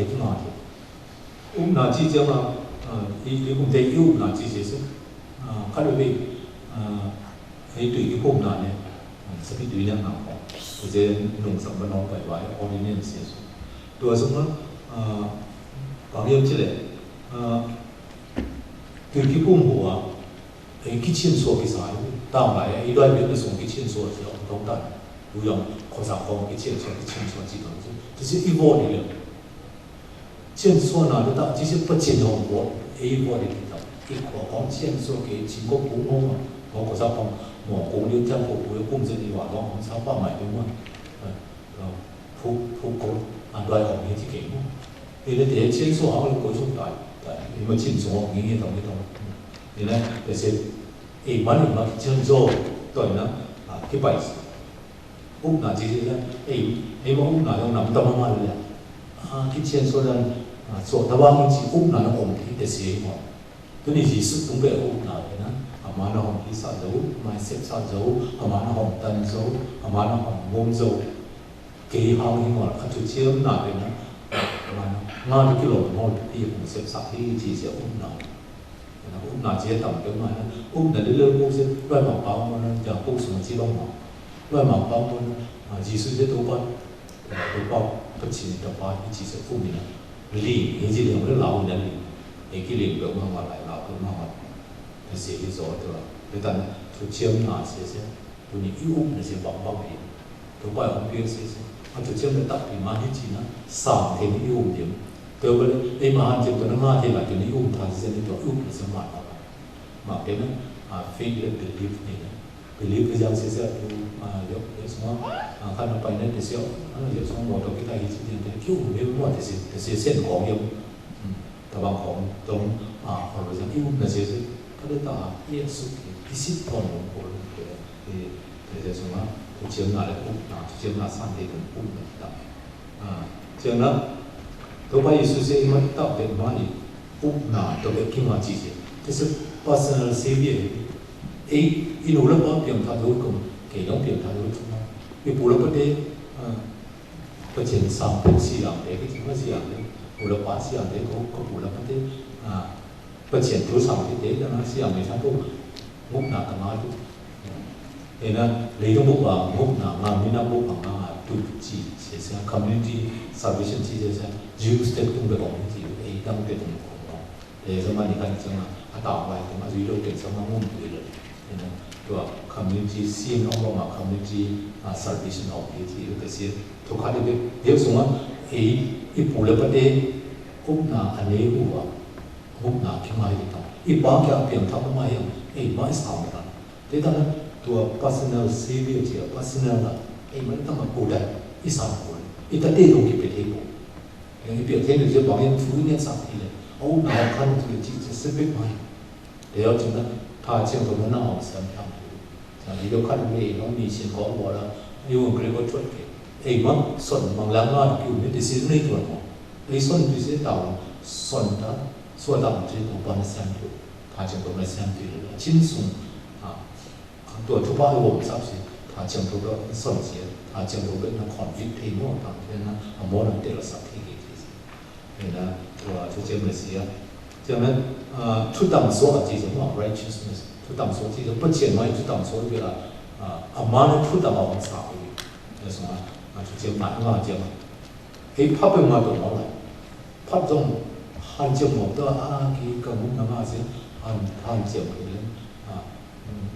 lĕ kih ngă tih. Úp nà ji jia ma, ơ, i, i kum te i úp nà ji jia se. Ơ, khăt we, ơ, i tui ki kum nà ne, ơ, sa pi tui ne nà ko. Te je nung sam ba nong pai wai, ordinance se. Tua sung ma, ơ, bang yem ji lĕ, ơ, tui ki kum hua, ơ, ki chiên sua ki sai, tang lai, ơ, i đuai biên sung ki chiên sua ji, ơ, tong tan. Yu yong, ko sa kong ki chiên sua, ki chiên sua ji tong ji. Te se i vo ni lĕ. Chiên sua nà lĕ ta, ji se pă chiên hong kuŏ, ê, kuŏ lĕ ti ta. Ê, kuŏ kong chiên sua kê, chim kŏ kŭ mong, mong kŏ sa kong, mong kŭ liu tiang kŏ kŭ liu kŭm zen ê wa kong, kong sa pa mai kŭ mong. Ê, ê, phu, phu kŏ, a, doi kong hê ti kê mong. Ê, lĕ te chiên sua hong lĕ kŏ chung tai, tai. Ê, ma chiên sua hong hê tong hê tong. Ê, lĕ, te se, ê, ma nê, ma chiên sua, toi na, a, kê pai. Úp nà ji jia, ê, ê, ma úp nà yong nà, mta ma ma lĕ. A, ki chiên sua dan, a, sua ta wa ki chi úp nà nong ôm ti te se ma. Tu ni Yêsu tung be úp nà lĕ na. Ama nong hom ki sa jau, ama sep sa jau, ama nong hom tan jau, ama nong hom môm jau. Kê hang hi ma, a tu chiên nà lĕ na. Ama nong, ngă tu ki lom hom, ti hom sep sa ti ji jia úp nà. Ê, na, úp nà ji tam kê ma na, úp nà lĕ lĕ kŭ se, loài măng pao mô na, jang kŭ sung ji long ma. Loài măng pao mô na, a, Yêsu je tô pa, tô pa, tô chi tô pa, i ji se úp nà. Ling, i ji ling lĕ lao nà ling. Ê, ki ling pê ma ma lai lao pê ma ma. Ê, se i zo tô. Ê, ta na, tô chiêm nà se se. Bun ni i úp nà se bang bang ri. Tô pai ôm piê se se. A tô chiêm nà tăk pi ma hi chi na. Sang the ni i úp dim. Tô bê lĕ, ê ma han chiêm tô na ngă the la tô ni i úp than se ni tô i úp nà se ma na. Ma kê na, a, faith lĕ belief ni na. Belief lĕ yang se se tô, a, yŏk, yŏk sung, a, khăn na pai na te se, a, yŏk sung mô tô kê ta hi chi dim te, kiu mê mô te se, te se sen kong yŏk. Hm. Tơbang khong dong, a, khong lŏ jang i úp nà se se, ta lĕ ta, Yêsu ki, i sip thon lŏng kôl, ê, ê, ê, sung a, tô chiêm nà lĕ úp nà, tô chiêm nà san lĕ úp nà ta. A, chiêm nà, tô pa Yêsu se i ma ta be ma i úp nà, tô be ki ma chi se. Te se personal savior. Ê, i nô lĕ pa piăm tha dô kôm, kê yong piăm tha dô kôm. I pô lĕ pa te, a, Pă chen sang pên si yang te, kơ chen ma si yang te, pô lĕ pa si yang te, kơ, kơ pô lĕ pa te, a, pă chen tu sang te, te, dang si yang te, sang tu, ngŭp na tơma tu. Ê na, lĕ dong bôk ba, ngŭp na, ngă mi na bôk ba, ngă tu chi, se, se, community salvation chi, se, se, Jews te tung be kong chi, ê, dang te tung kong. Ê, sa ma ni kan chang a, a tao lai tang a zui lo teng sa ma ngum tui lo. Ê, na, tua community sin ong ma community, a, salvation ong ye ti lo te si. Tua ka de be, de sung a, ê, i pu le pa te, up na a ne u a, up na ki ma hi tang. I pa ki a piang tang ma yang, ê, ma i sa ma tang. Te tang na, tua personal savior ti a, personal na, ê, ma i tang ma pu dai, i sa pu, i ta te lo ki pe te pu. Yang i piak teng lĕ, jê bang yang fu i nget sap i lĕ. Âu na hŏk khăn tu lĕ, jê, jê sep bêk mai. Lĕ âu jê na, tha chiang tôm na hŏk sem yang tu. Yang i lĕ khăn mê, nong mê chiang kong bô la, i wang kre bô chuat kê. Ê mă, son, măng lang ma, kiu mê, tê si nây tuan mô. Ê son, tê si tao, son ta, sua tao, jê tôm bô na sem tu. Tha chiang tôm na sem tu lĕ, chin sung, a, Tua Thupha i wôm sap si, tha chiang Thupha son si, tha chiang Thupha na convict thei mô, tha thei na, a mô na tê la sap thei kê thei si. Ê na, tua, tua chiang na si a. Chiang na, a, thu tăng sô a chi si mô, righteousness. Thu tăng sô chi si, pă chiang mai thu tăng sô bi a, a, a ma na thu tăng a wang sa bi. Ê sô ma, a, tua chiang na, nga chiang. Ê, pha pê ma tô ma lai. Pha zong, han chiang mô tô, a, ki, ka mô na ma si, han, han chiang kê lê. A, mm.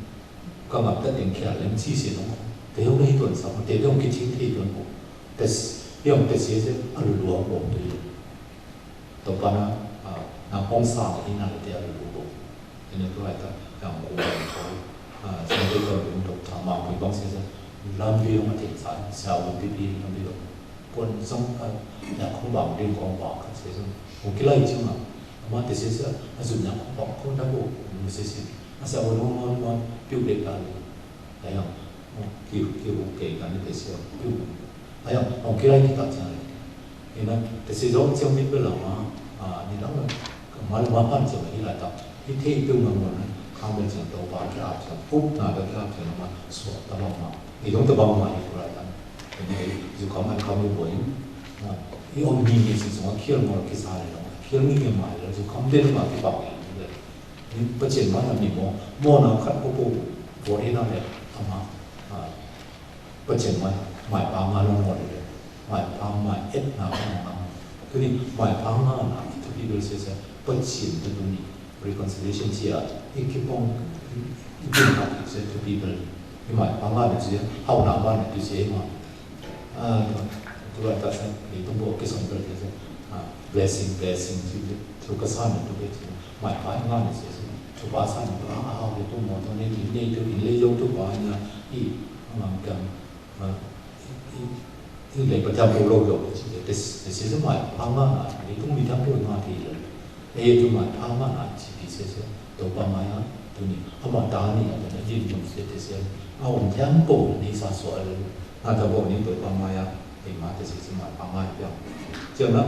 Ka ngăp ta teng kia lem chi se nong. Te yong na hi tuan sa, te yong ki ching te hi tuan bo. Te s-, yong te se se, a lu lu ang bo te. To pa na, a, na hong sa, i na te a lu lu bo. Te ne tu ai ta, yang ko, yang ko. A, sa te ko lu to ta ma pui bang se se. Lam bi yong a te sa, sa wang pi pi lam bi yong. Ƀuôn sŏng, a, yak khong bang, rin khong bang, ka se sŏng. Ong ki lai jing a, ama te se se, a zun yak khong bang, khong ta bo, mu se se. A se ong ong ong ong, piu de ta le. A yang, ong ki, ki ong ke ka ni te se, piu. A yang, ong ki lai ki ta jang le. Ina, te se jong jang mi pe la ma, a, ni dang, ka ma ma pan jang hi la ta. Hi te piu ma mo na, ka me jang to ba, ki ap jang, up na, ka ki ap jang ma, so, ta ba ma. Ih dong tơbang mai kurai tan. Ih dong tơbang mai kami boi. Ih ong mi mi si song khiel ngol ki sa le dong. Khiel mi mi mai le su kam de ma ki bang le. Ih pacien mai mi mo. Mo na khat ko po. Bo ih na le. Ama. Pacien mai. Mai pa ma long ngol le. Mai pa mai et na ka ma. Tuni mai pa ma na itu Bible se se. Pacien tu tuni. Reconciliation cia, ih ki pong, ih ki pong cia tu Bible. Ih mai pa ngă ne cia, hau na ma ne tu cia ma. A, tu la ta sa, ih tu bo ki song Bible cia, a, blessing, blessing, cia, tu ka sa ne tu ke cia. Mai pa ngă ne cia, tu ba sa ne tu, a, a, hau ne tu mo tu ne, ne tu, le yo tu ba ne, ih, ngă kan, a, ih, ih, ih, le pa temple lo yo, cia, this, this is my, pa ngă na, ih tu mi temple ngă ti le. Ê, tu mai pa ma na ci pi se se, Tôba mai a, tu ni, ama ta ni a, tu ni, yin yung se te se, a, ong temple ni sa so a le, na ta bo ni Tôba mai a, ê ma te se se mai pa mai piang. Jang na,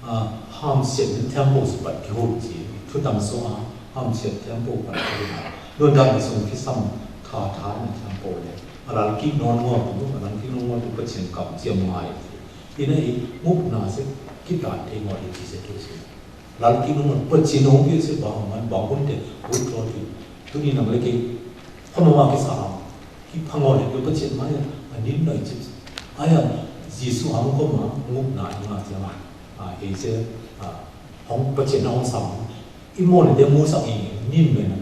a, ham se ni temple se pat ki hut ci, tu tam so a, ham se temple pat ki hut na. Lun ta ni sung ki sam ta ta ni temple le. A lal ki non ngo tu, a lal ki non ngo tu pa cien kam, cien mai. Ina i, nguk na se, ki ta te ngo le ci se tu se. Lal ki nung pachin hong pia se ba hong man ba hong te hut tro tu. Tu ni nang le ki hong ma ki sa hong. Ki phang hong le pachin ma ya, a nin noi chip. A ya, Jisu hong ko ma, nguk na, nguk na, a, he se, a, hong pachin hong sa hong. I mo le de mo sa i, nin noi na.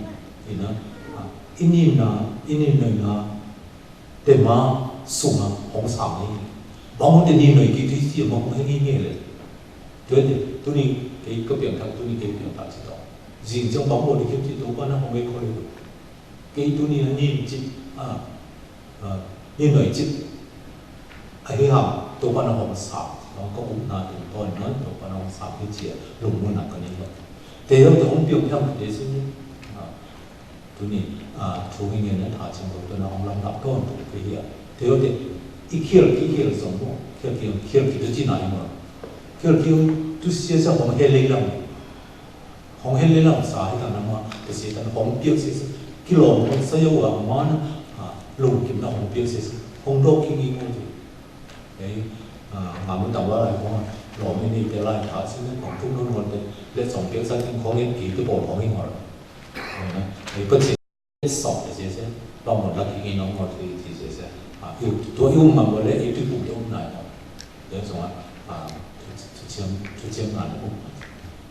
I na, a, i nin na, i nin noi na. Te ma sung a hong sang ni. Ba mo te ni noi ki tui si ma hong heng i nge le. Tui te, tu ni ke ka piang tak, tu ni ke piang tak ci to. Jing jang ba mo ni ke ci to ba na hong e ko le. Ke tu ni na ni ci, a, a, ni noi ci. A hi ha, to ba na hong sang. Hong ko um na tu to na, to ba na hong sang ni ci a, lung mo na ka ni lo. Te yo te hong piang piang te si ni. A. Tu ni, a, tu ni ngen na ta chim ko tu na hong lam lap ton tu ke hia. Te yo te, i khiel, i khiel song mo, khiel, khiel, khiel ki tu chi na i mo. Khiel ki tu sia sa hong he le lam. Hong he le lam sa hi ta na ma, te sia ta na hong piak sia sa. Ki lo mo sa yo wa ma na, a, lung kim na hong piak sia sa. Hong do ki ngi mo tu. Ê, a, ngà mô tòng wa lai kong, lò mi ni te lai tha si ne kong tuk nung ngon te, lĕ sòng piek sa ting kong yet ki te bol kong ing hor. Ê, pă chi sòng te se se, ba mon lak ki ngi nong ngon te ti se se. A, yu, tua yu ngà mô lĕ, yu tui buk te uk nai nong. Lĕ sòng a, a, tu, tu chiang, tu chiang ngan uk.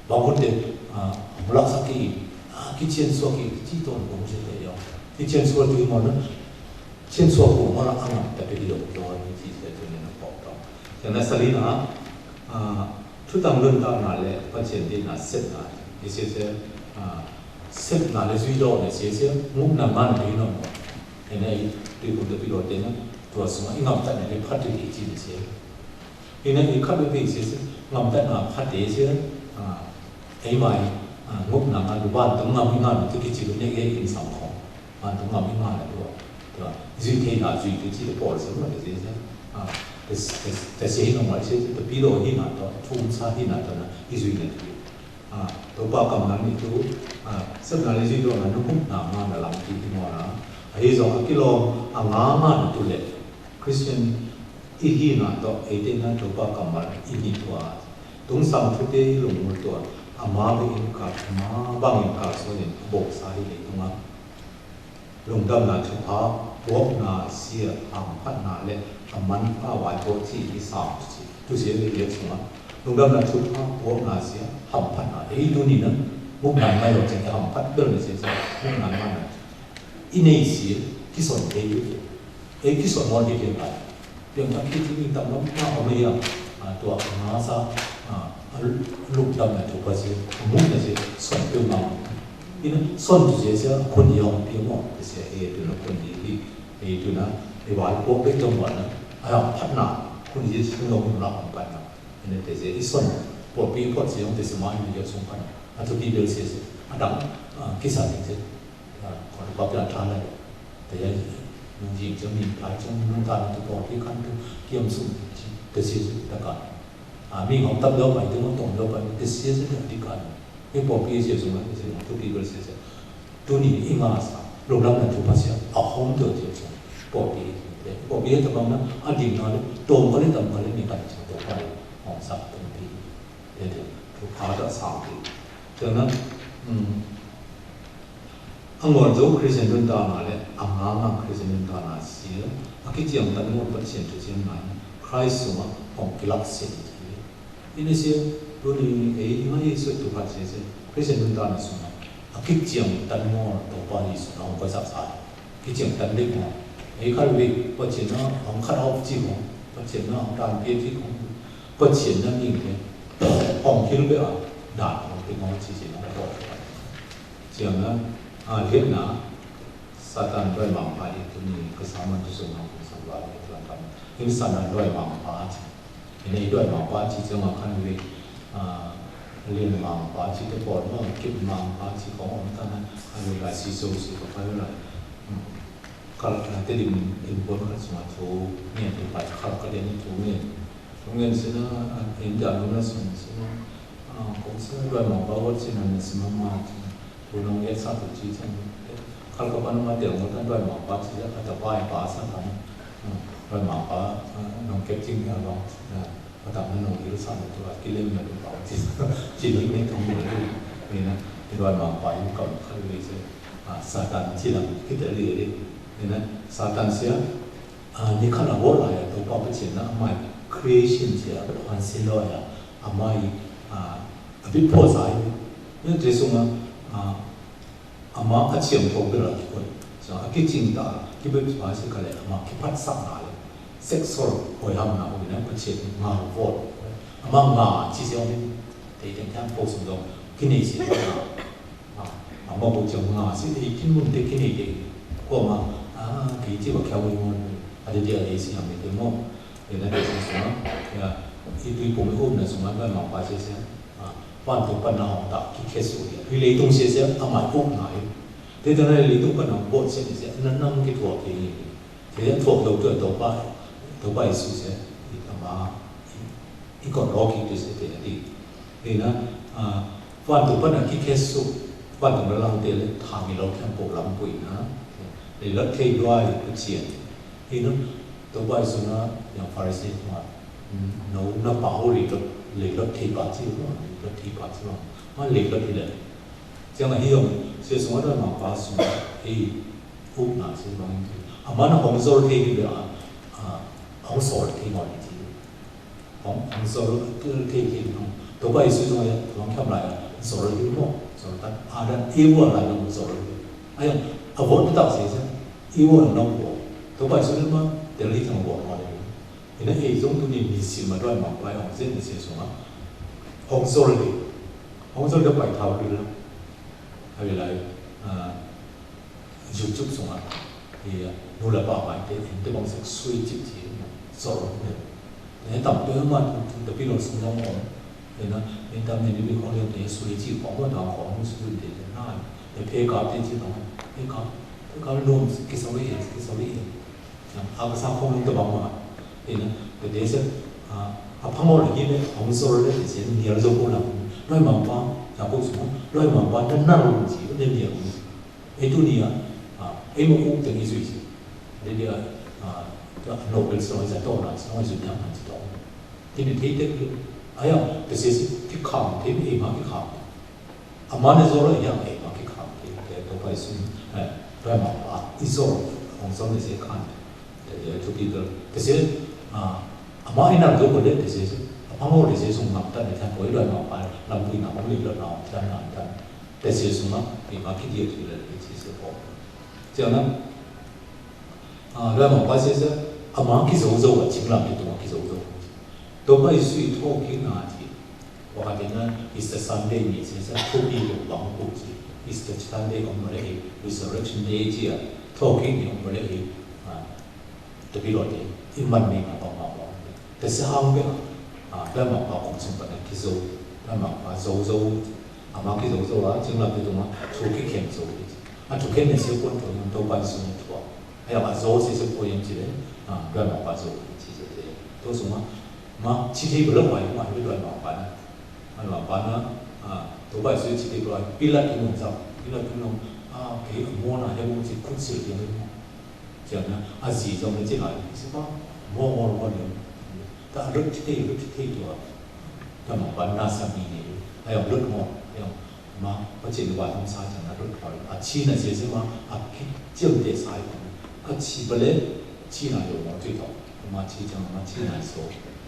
Ba mon te, a, mô lak sa ki, a, ki chien sua ki, ki chi ton kong se te yong. Ki chien sua tui mon na, Chien sua kù mă lăk ăngam tăpit yu dŏ ni ci se tu ni nă pok tong. Yă nă săli nă, a, tu tang lun tang nă lĕ, pă chien di nă sep nă, i se se, a, sep nă lĕ zui dŏ nă se se, nguk nă man di nă mă. Ê nă i, di kù tăpit yu dŏ te nă, tua sua, i ngam tăt nă lĕ phat di ci nă se. Ê nă i khat di se se, ngam tăt nă phat di se, a, ê mai, a, nguk nă man di ban, tŭng ngam i ngam, tu ki ci nă ê in sam kong. Wan tŭng ngam i ngam nă dua. Dua. Zui te nă zui te ci te pol se ma te se se. A, te, te, te se hi nong mai se, te pi lo hi nă dua, tum sa hi nă dua nă, i zui nă dua. A, to pa kam nă mi tu, a, sep nă le zui dua nă, nă kum nă ma nă lam ti i mo nă. A, hi zong a ki lo, a ngă ma nă tu le. Christian, i hi nă dua, e te nă to pa kam ma, i ni dua. Tŭng sang tu te i lung mul dua. A ma be in ka, a ma bang in ka so in, a bok sa hi le tŭng a. Lungdam nă chu pha, buôk nă sia, hăm phat nă lĕ, a man pha wai buôk chi i sam chi. Tu sia lĕ yek sung a. Lungdam nă chu pha, buôk nă sia, hăm phat nă. Ê tu ni nă, muk nan mai lo chi hăm phat bel nă sia sa, muk nan mai nă. I nei sia, ki son te yu. Ê ki son mon te te nai. Piang tang ki ti ni tang lam na hom ya. A, tua nga sa, a, a, luk dam na tu pa si, mu na si, son piu ma. Ina, son tu si si, kun yong piu mo, si he tu na kun yi li, he tu na, he wai po pe tong wa na, a, phat na. Khun ye sung yong nang hong pan nang. Ene te se i son. Pô pi pô se yong te se ma ni ye sung pan. A tu pi bel se se. A dang, a, kisa ni se. A, kô pa pi a ta lai. Te ya, nung jing jang ni pa jang nung ta na tu pô pi kan tu. Kiam sung. Te se se ta kan. A, mi hong tap yo pai tu hong tong yo pai. Te se se ta di kan. Pi pô pi se sung a, se sung tu pi bel se se. Tuni i ngã sa, lŏng lam na tu pa sia, a hom tu ti sia. Pô pi, pô pi ta bang na, a ding na le, tôm ka le, tam ka le, ni ka sia, tôm ka le, hong sa, tôm pi. Te te, tu pa ta sa pi. Te na, mm. A ngol zo Christian dun ta na le, a ngã ngã Christian dun ta na sia, a ki chiang ta ngol pa sia tu sia na, Christ suma, hong ki lak sia ti. Ini sia, tuni, eh, ima Yêsu tu phat sia sia. Christian dun ta na sung na. A ki chiang ta ngol, Tôba Yêsu na, hong koi sak sa. Ki chiang ta dik na. Eh, kal wi, pa chiang na, hong cut off chi hong. Pa chiang na, hong tan pia chi hong. Pa chiang na, ning ke. Hong kil be a. Na, hong kil hong chi chi na, hong koi. Chiang na, a, liet na. Satan doi mang pa i tuni, ka sa man tu sung na, hong sa wa, i tu an tam. Ini Satan doi mang pa chi. Ene i doi mang pa chi, chiang a kan wi, a, lien mang pa chi, te pon ma, kip mang pa chi, kong om ta na, kan wi lai si so si, ka kan wi lai. Hmm. Kal, a, te dim, dim pon kal sung a tu, ngen tu pa, kal ka den tu ngen. Tu ngen si na, a, in ja lu na sung si na, a, kong si na doi mang pa wot si na, na si ma ma chi. Tunong yet sa tu chi chang. Kal ka pan ma tel mo tan doi ma pa chi ya ka ta bai pa sa tan. Doi ma pa nong kep ching ya long. Ka ta nong il sa tu a ki lem na tu pa chi. Chi ni ne tong mo ni na. Doi ma pa yu kam kal ni se. Satan chi lang ki ta li li. Ni na Satan sia. Ni kal a wo la ya tu pa pa chi na mai creation chi ya. Pan si lo ya. Amai a bit po sa yu. Ni te sung a. Ama a chiang thok bela ki koi. Sa a ki ching ta ki bep pa se kale ama ki phat sak na le. Sexual hoi ham na hoi na pa chiang nga vol. Ama nga chi se ong te teng tang po sung dong. Ki ne se nga. Ama po chiang nga se te kin mun te ki ne te. Ko ama a ki chi ba kya hoi mon. A te te a le si ama te mo. Yu na te sung sung a. Ya i tui pung i um na sung a ba ma pa se se. Pantô pă nau hŏng ta ki khe su ya. Ri lê tŭng sie sie a mai ôp nai. Tê tơ nai lê tŭng pă nau bôt sie sie. Nă năm ki thuă ki ni. Tê tŭ thuă tŭ tŭ tŭ pă. Tŭ pă i su sie. I ta ma. I kon ro ki tê sie tê ti. Tê na. Pantô pă nau ki khe su. Pantô nau lăng tê lê. Tha mi lo khe pô lăng pui na. Lê lăt thê duai pă chien. Ino, tôba i su na, yang Pharisee ma, no, na pa hô lê lôt, lê lôt thê pa chi ma, lê lôt thê pa chi ma, ma lê lôt hi lê. Chiang na hi yong, sie su ma doi ma pa su, hi, uk na si ma, a ma na hong zol thê hi lê a, a, hong zol thê ma ni chi. Hong, hong zol thê thê hong. Tôba i su zong ya, hong kam lai ya, zol thê mo, zol tan, a dan, i wa lai ya, zol thê. A yang, a won ta se se, i wa nong wo. Tôba i su ma, te li tang wo ma le. Ina e zong tu ni mi si ma doi ma pai hong zen ni se su ma. Hong zol thê. Hong zol thê pai thao li la. A wi lai, a, YouTube sung a, i, a, nu la pa mai te, te bang sek sui chip chi, sor ne. Ne tam te ma tu, tu, te pi lo sung nong on. Te na, ne tam ne ni bi kong liang te sui chi kong ma dang kong mu sui te te na. Te pe ka te chi dang, pe ka, pe ka lo ki sa wi, ki sa wi. A ka sa kong te bang ma. Te na, te te se, a, a pang o le ki ne, ong sor le te se, ni al zo ko la. Loi ma pa, ya ko sung, loi ma pa, te na lo chi, te ni al. Ê tu ni a, a, ê mô uk tê ni zui si. Dê dê a, a, a, Nobel song isa tona, song isa nyam han si tona. Tê ni tê tê, a ya, tê sê si, tê khang, tê ni ê ma tê khang. A ma ni zor a ya, ê ma tê khang, tê, tê, tê pa isu, ê, pa ma, a, i zor, ong zor ni sê khang. Tê, tê, tê, tê, tê, tê sê, a, a ma i nan do ko le, tê sê, a pa ngo tê sê sung ngam tan, tê, tê, ko i lo ma pa, lam pui na, ko i lo na, tan, tan, tan. Tê sê sung a, i ma ki dia tu le, tê sê sê ko. Tiang na, a, lo ma pa sê sê, a ma ki zo zo, a ching lam ki tu ma ki zo zo. To pa isu i to ki na ti. Wa ka ti na, Easter Sunday ni sê sê, to pi lo bang ko ti. Easter Sunday ong mo le, Resurrection Day ti a, to ki ni ong mo le, a, to pi lo ti, i man ni ma bang ma bang. Tê sĭ hăng bĕ, a, လွဲမၤပှၤ kông sŭng pă nă kizô, လွဲမၤပှၤ zô zô, a, mă kizô zô a, jêng lăp dê dŏng a, chu ki khen zô. A, chu khen nê sĭ kôn tôñ, dŏ bai sŭng nê tôñ. A, a, zô sĭ sĭ kôn yơ̆ng chi lĕ, a, လွဲမၤပှၤ zô, chi sĭ sĭ. Dŏ sŭng a, mă, chi thi bơ lơ wai, mă, လွဲမၤပှၤ nă. လွဲမၤပှၤ nă, a, dŏ bai sŭng chi thi bơ lơ wai, Pilat ki mông zăng, Pilat ki mông, a, kê, mô nă, hê mông chi kŭt sĭ yơ̆ng mô. Jêng nă, a, zì zŏng nê chi lai, sĭ pă, mô, mô, mô, nê. Ta rŭt chi tê, rŭt chi tê dua. Ta mă ban na sa mi nê. A yŏng rŭt mô, a yŏng mă, pă chi nê wa tong sa jêng nă rŭt mô. A chi nă sĭ sĭ mă, a ki jêng tê sa yŏng. A chi bơ lê, chi nă yŏng mô tui tong. Mă chi jêng mă chi nă so.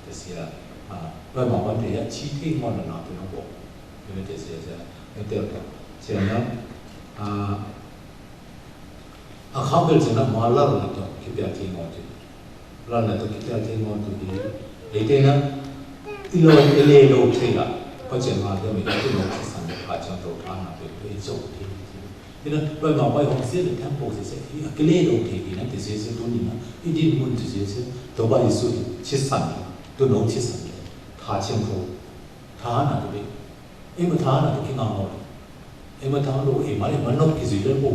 Tê sĭ a, a, bơ mă ban tê a chi tê mô nă nă tui nă bo. Yơh tê sĭ a, yơh tê a. Jêng nă, a, A khăp bel jêng nă mă lăl nă tŏ ki pia thê ngŏ tu. Lăl nă tŏ ki pia thê ngŏ tu hĭ. Ê tê nă, ê lô, ê lê lô thê la. Pă jêng ma dê mê, ê tê nô thê săn dê, pă jêng rô tha nă bê, bê jô thê. Ê nă, bê ma bai hŏng sê lê temple sê sê, ê, ê lê lô thê hĭ nă, tê sê sê tu ni nă, ê din mun tê sê sê, dŏ bai Yêsu thê, thê săn dê, dŏ nô thê săn dê, tha jêng rô, tha nă tu bê. Ê mă tha nă tu ki ngă ngol. Ê mă tha nă tu ê mă lĕ mă nôk ki zuy lĕ bô.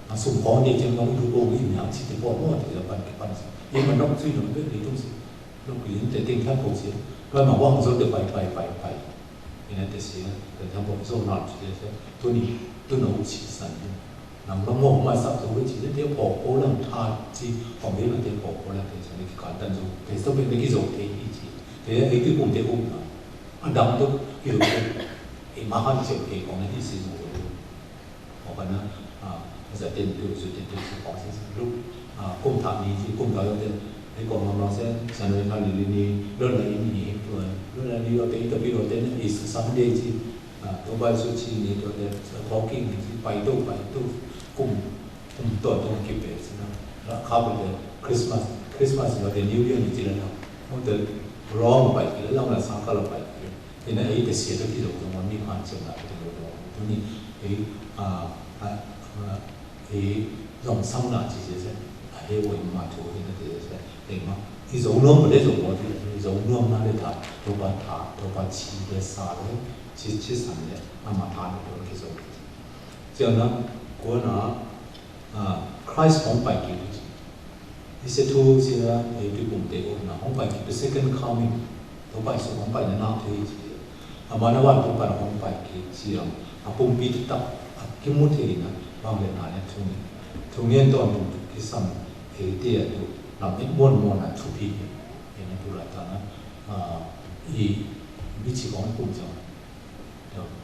Mă sum kong dê jêng nong du bô wi mă yang chi tê bô mô tê jêng păn ki păn. Ê mă nôk zuy nong bê lê tung si. Nôk ki zuy tê têng tha bô si. Bê mă wang zô tê pai pai pai pai. Ê nă tê si tê tha bô zô nă tê tê. Tu ni tu nô chi săn. Nă mă mô mă săp zô wi chi tê tê pô pô lăng tha chi. Pô mê lăng tê pô pô lăng tê jêng ni ki kan tan zô. Tê sô bê ni ki zô tê i chi. Tê ê ki kum tê um nă. A dang tŭ, ki dôk tŭ. Ê, mă hăn chêu, ê, kông nê, ê, sĭ dôk tŭ. Ơ, kăn nă, a, za ten tŭ, zu ten tŭ, sĭ kông sĭ, sĭ dôk. A, kôm thak ni, sĭ kôm thak yŏng ten. Ê, kông mă mă sĭ, sa nô, ê, thak ni, ni, ni, lŏn nă, ê, ni, ni, tŭ, lŏn nă, ni, lŏn ten, ê, tŭ, pi, lŏn ten, ê, sĭ, Sunday, sĭ, a, tŭ bai su, sĭ, ni, tŭ, ten, sa, kông king, ni, sĭ, pai tŭ, pai tŭ, kôm. Tum to tong ki pe sina. Ra kha pe de Christmas, Christmas yo de New Year ni ti la na. Mo de rong bai ki la, la sa ka la bai ki. Ina e de sia de ki lo mo ni han chen na de lo. Tu ni e a a e zong sang na ti se se. A he wo ma tu ina de se. E ma i zong no mo de zong mo ti i zong no na de ta. To ba ta, to ba chi de sa de. Chi chi san de. A ma ta de ki zong. Chen na ko na A, Christ hong pai kit. Ise thu sia, e, tui kum te o na hong pai kit, the second coming. Tau pai su hong pai na nau te i ci. A ma na wan tau pai hong pai kit ci am. A pum pi tu tak, a ki mu te na, bang le na ne thu ni. Thu ngien ton tu ki sam, e, te a tu, nam ik mon mon na thu pi. E na tu la ta na, a, i, mi ci hong kum jang.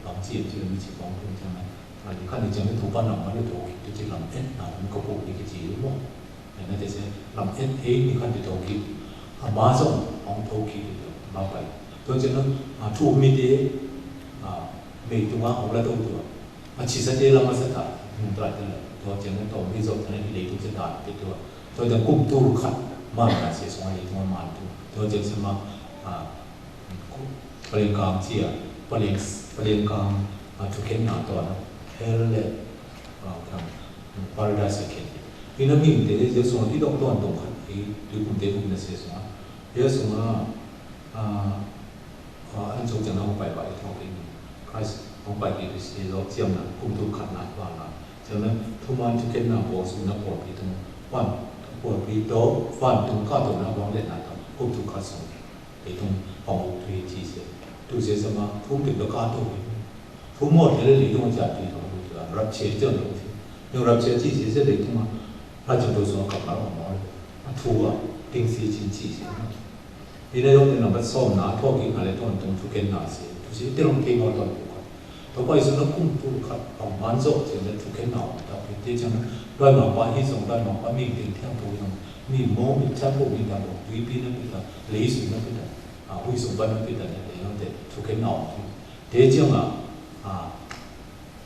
Bang ci, ci, mi ci bang pun jang. Kani, kani jang itu pan nama itu, itu ci lam et, na, mu kapu ni kecil mo. Ina te se lam et, eh, ni kan itu ki. A ma song, ong tau ki itu, ma pai. To jang, a, tu mi de, a, mi tu ma, ong la tu tu. A ci sa de lam sa ta, mu tra de la. To jang, to mi zok, na, ile tu se ta, itu. To jang kum tu kat, ma na se song, itu ma tu. To jang se ma, a, ပလင်ကာ မ့ၢ် ပလင် ပလင်ကာ အထုးခဲနၤတီၢ် hell လၢ paradise ခဲ အံၤနမံၤ တဲ ယဲၢ်စိၤ ဒ်ဒီးတီၢ်ဒိၣ်ခါ အံၤ ဒုးကုမ်တဲ ကုမ်နစဲစိၤ ယဲၢ်စိၤ အ အ အ အ Christ ဟောင်းပိုင်က့ၤ တစဲဒီး စံးနၤ ကုမ်တူၢ်ခတ်နၤ ဘၣ်နၤ စံးနၤ ထူမါထုးခဲနၤ ဘီစူၤနၤ ပှီၢ်ပှံၤတမူ ပှၢ် ပှီၢ်ပှံၤဒီး ပှၢ်တူၢ်ကၢ်တူၢ်နၤ ဘၣ်လဲၣ်နၤတၢ် ကုမ်တူၢ်ခတ်စိၤ လီၤတူၢ် ပှၤအိၣ်တွံၢ်ထံၣ်စဲ တူၢ်စဲစမး ထူတကါတူၢ်ဝဲ ထူမီၢ်ထဲလၢလီၤတူၢ်စၢ်တွံၢ်ထီၣ် rapture တၢ်လီၤ rapture ထံၣ်စဲစဲလီၤတူၢ်မး rapture ဒိၣ်စိကပ်းမးလီၤမး အထူအ တင်းစဲ ချင်း ထံၣ်စဲ ဒ်န့ၣ်ဒီး နဘၣ်စီၤနၤ ထီၣ်က့ၤနၤလၢ တီၢ်နတုၤ ထုးက့ၤနၤစဲ တုၤစဲတၢ်လီၤက့ၤမးတီၢ်တူၢ်ခါ ပှၤပှၤယ့ၣ်ၡူးနကုမ်တူၢ်ခါ ပှၤမၤစီၤစဲလၢ ထုးက့ၤနၤ တၢ်ဖဲတဲကၢ်နၤ ဒွဲၣ်မၤပှၤဟံးစိၤ ဒွဲၣ်မၤပှၤမ့ၢ်တ့ၢ်ထဲပူၤယံၤ မ့ၢ်မိၢ်မ့ၢ်ထဲပူၤမ့ၢ်တၢ်ဘီၣ် ဝံပံနပံတၢ် လံာ်ယ့ၣ်ၡူးနပံတၢ် ဝံစိၤဘၣ်နပံတၢ်န့ၣ် တဲယံၤတဲ ထုးက့ၤနၤ တဲကၢ်နၤ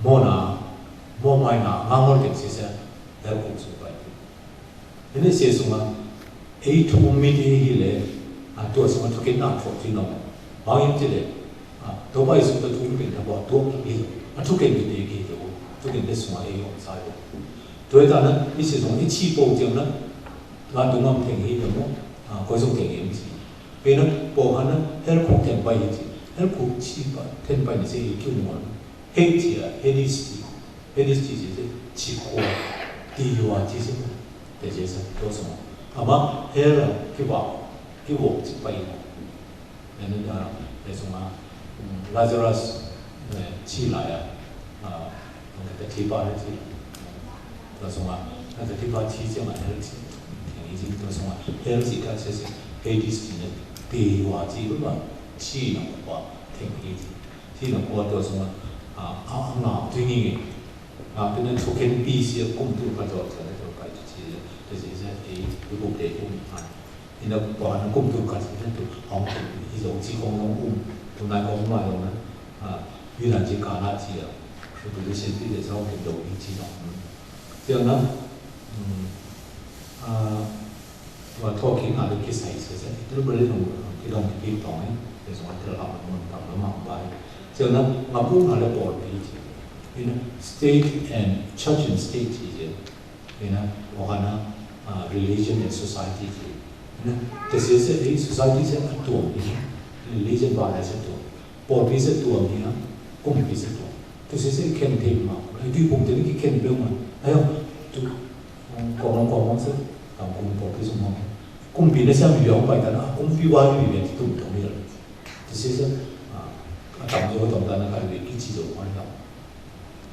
မိၢ်နၤ မိၢ်မၤနၤ ငါငိုတ်က့ၤစံးစဲ ဟဲကိးစိၤပာ်ယံၤ ယန့ၣ်စံးစိၤမး အံၤထူမံၤတဟံးလဲၣ် အတူၢ်စိၤမး ထုးက့ၤနၤထီၣ်တံၢ်နီၢ် ဘၣ်ယံၤတလဲၣ် အ ဒီးဘၣ်ယ့ၣ်ၡူးတထူက့ၤတဘီတူၢ်က့ၤ အထူက့ၤတက့ၤတဘီ ထူက့ၤတစိၤအံၤအီၣ်စၢ်ယိၤ တွဲတၢ်နၤ ယ့ၣ်ၡူးစိၤ အံၤဆံးပိာ်က့ၤနၤ လၢဒိၣ်မးမ့ၢ်ထဲဟံးလၢမး啊，該種定義毋知。Bê nă, bŏ hăn nă, hell kŭk ten pai hê či. Hell kŭk či pai, ten pai nă či hê kiu môn. Hê či a, Hades či. Hades či či či, či kua. Ti yua či či. Tê či sa, tô sung. Ama hell a, ki wa, ki wŏk či pai hê. Nă nă, a, tê sung a, Lazarus, či lai a. A, tê ti pa či. Tô sung a, tê ti pa či či ma hell či. Tê či tô sung a, hell či ka či či, Hades či nă, ti wa či lu ma, či nă kua, tê či. Či nă kua tô sung a, a, a, ngă, tui ni nge. Ngă, tui nă, tô ken pi či, kŭm tu ka tô, či nă, tô pai či, tê či či, e, lu kŭm tê kŭm, a. Ina bơ nă kŭm tu ka či nă tu, hŏng tu, i dong či kông dong um, tu nai kông mai dong nă. A, yu nă či ka nă či a. Yu tu či sên pi de sa hŏng tu dong i či dong. Či nă, a, wa thô ki nă tu ki sai sai sai, tu bơ lĕ dong, ki dong ki dong e, de sa wa tu la môn tam la mang bai. Či nă, ngă bu nă lĕ bôl pi či. Ina state and church and state či či. Ina, ƀôk hăn nă, a, religion and society či. Ina, tê sê sê, ê, society sê a tuôm, ina, religion ƀă la sê tuôm. Bôl pi sê tuôm, ina, kŭm pi sê tuôm. Tê sê sê khen thêm ma. Ai, tui kŭm tê ni ki khen bê ma. Ai, tu, kong kong kong sê, tăm kŭm bôl pi sung ma. Kŭm pi nê sê mi yong pai ta nă, kŭm pi wa yu yong ti tum tong yong. Tê sê sê, a, a tăm yô tong ta nă ka yu ki chi yô ma yong.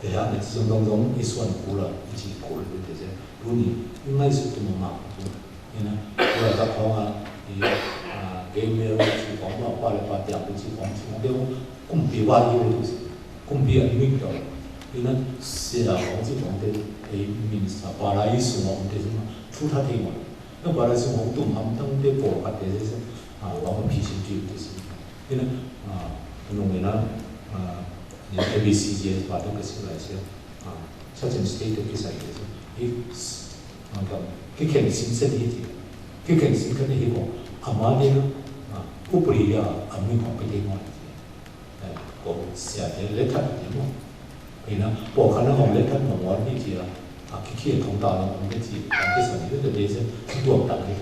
Tê hă nê, či dong dong dong, i suan kula, i či kula, i tê či, lu ni, i ngai su tu ma ma, i nă, kula ta khong a, i, a, gay marriage či khong, ma pa lê pa tiang či khong, či khong, dê, kŭm pi wa i lu tu si, kŭm pi a i mik dong, i nă, sia khong či khong dê, i minister, pa la i su ma, dê či ma, chu tha thê ma, nă, pa la i su ma, tum ham tang dê, po ka dê či, a, wa ma pi či či dê či, i nă, a, nung i nă, a, Ina A B C J S ba tu kasi lai sia. A, such and state tu kisai kasi. Hi, a, ka, ki khen sin sen hi ti. Ki khen sin kan hi ko. Ama ni, a, upri ya, ami ko pete mo. E, ko sia de le tha ni mo. Ina, po kana hong le tha mo mo ni ti a. A, ki ki thong ta lo mo ni ti. A, ki sa ni de de se, si tuam ta ni.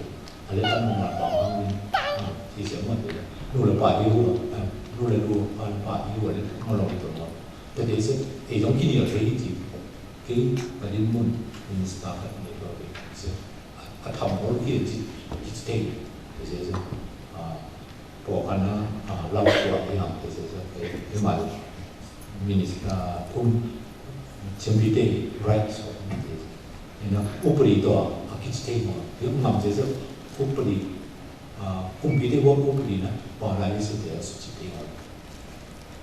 A le tha mo ma pa ma ni. A, ti sia mo de. Nu le pa di hu, a, nu le lu, pa le pa di hu le, mo lo ni to mo. Tê dê sê, ê dong ki ni a kê hi ti. Kê, a rin mun, minister ka ni lo kê. Sê, a, a tham hol ki ti, ti ti. Tê dê sê, a, po ka na, a, lau kua ki hang, tê dê sê, ê, ê mai. Minister, kum, chimbi tê, right, so, tê dê sê. Ê na, upri to, a ki ti tê mo. Tê ngam tê dê sê, upri, a, kum bi tê wo upri na, pa ra yi sê tê a su ti tê mo.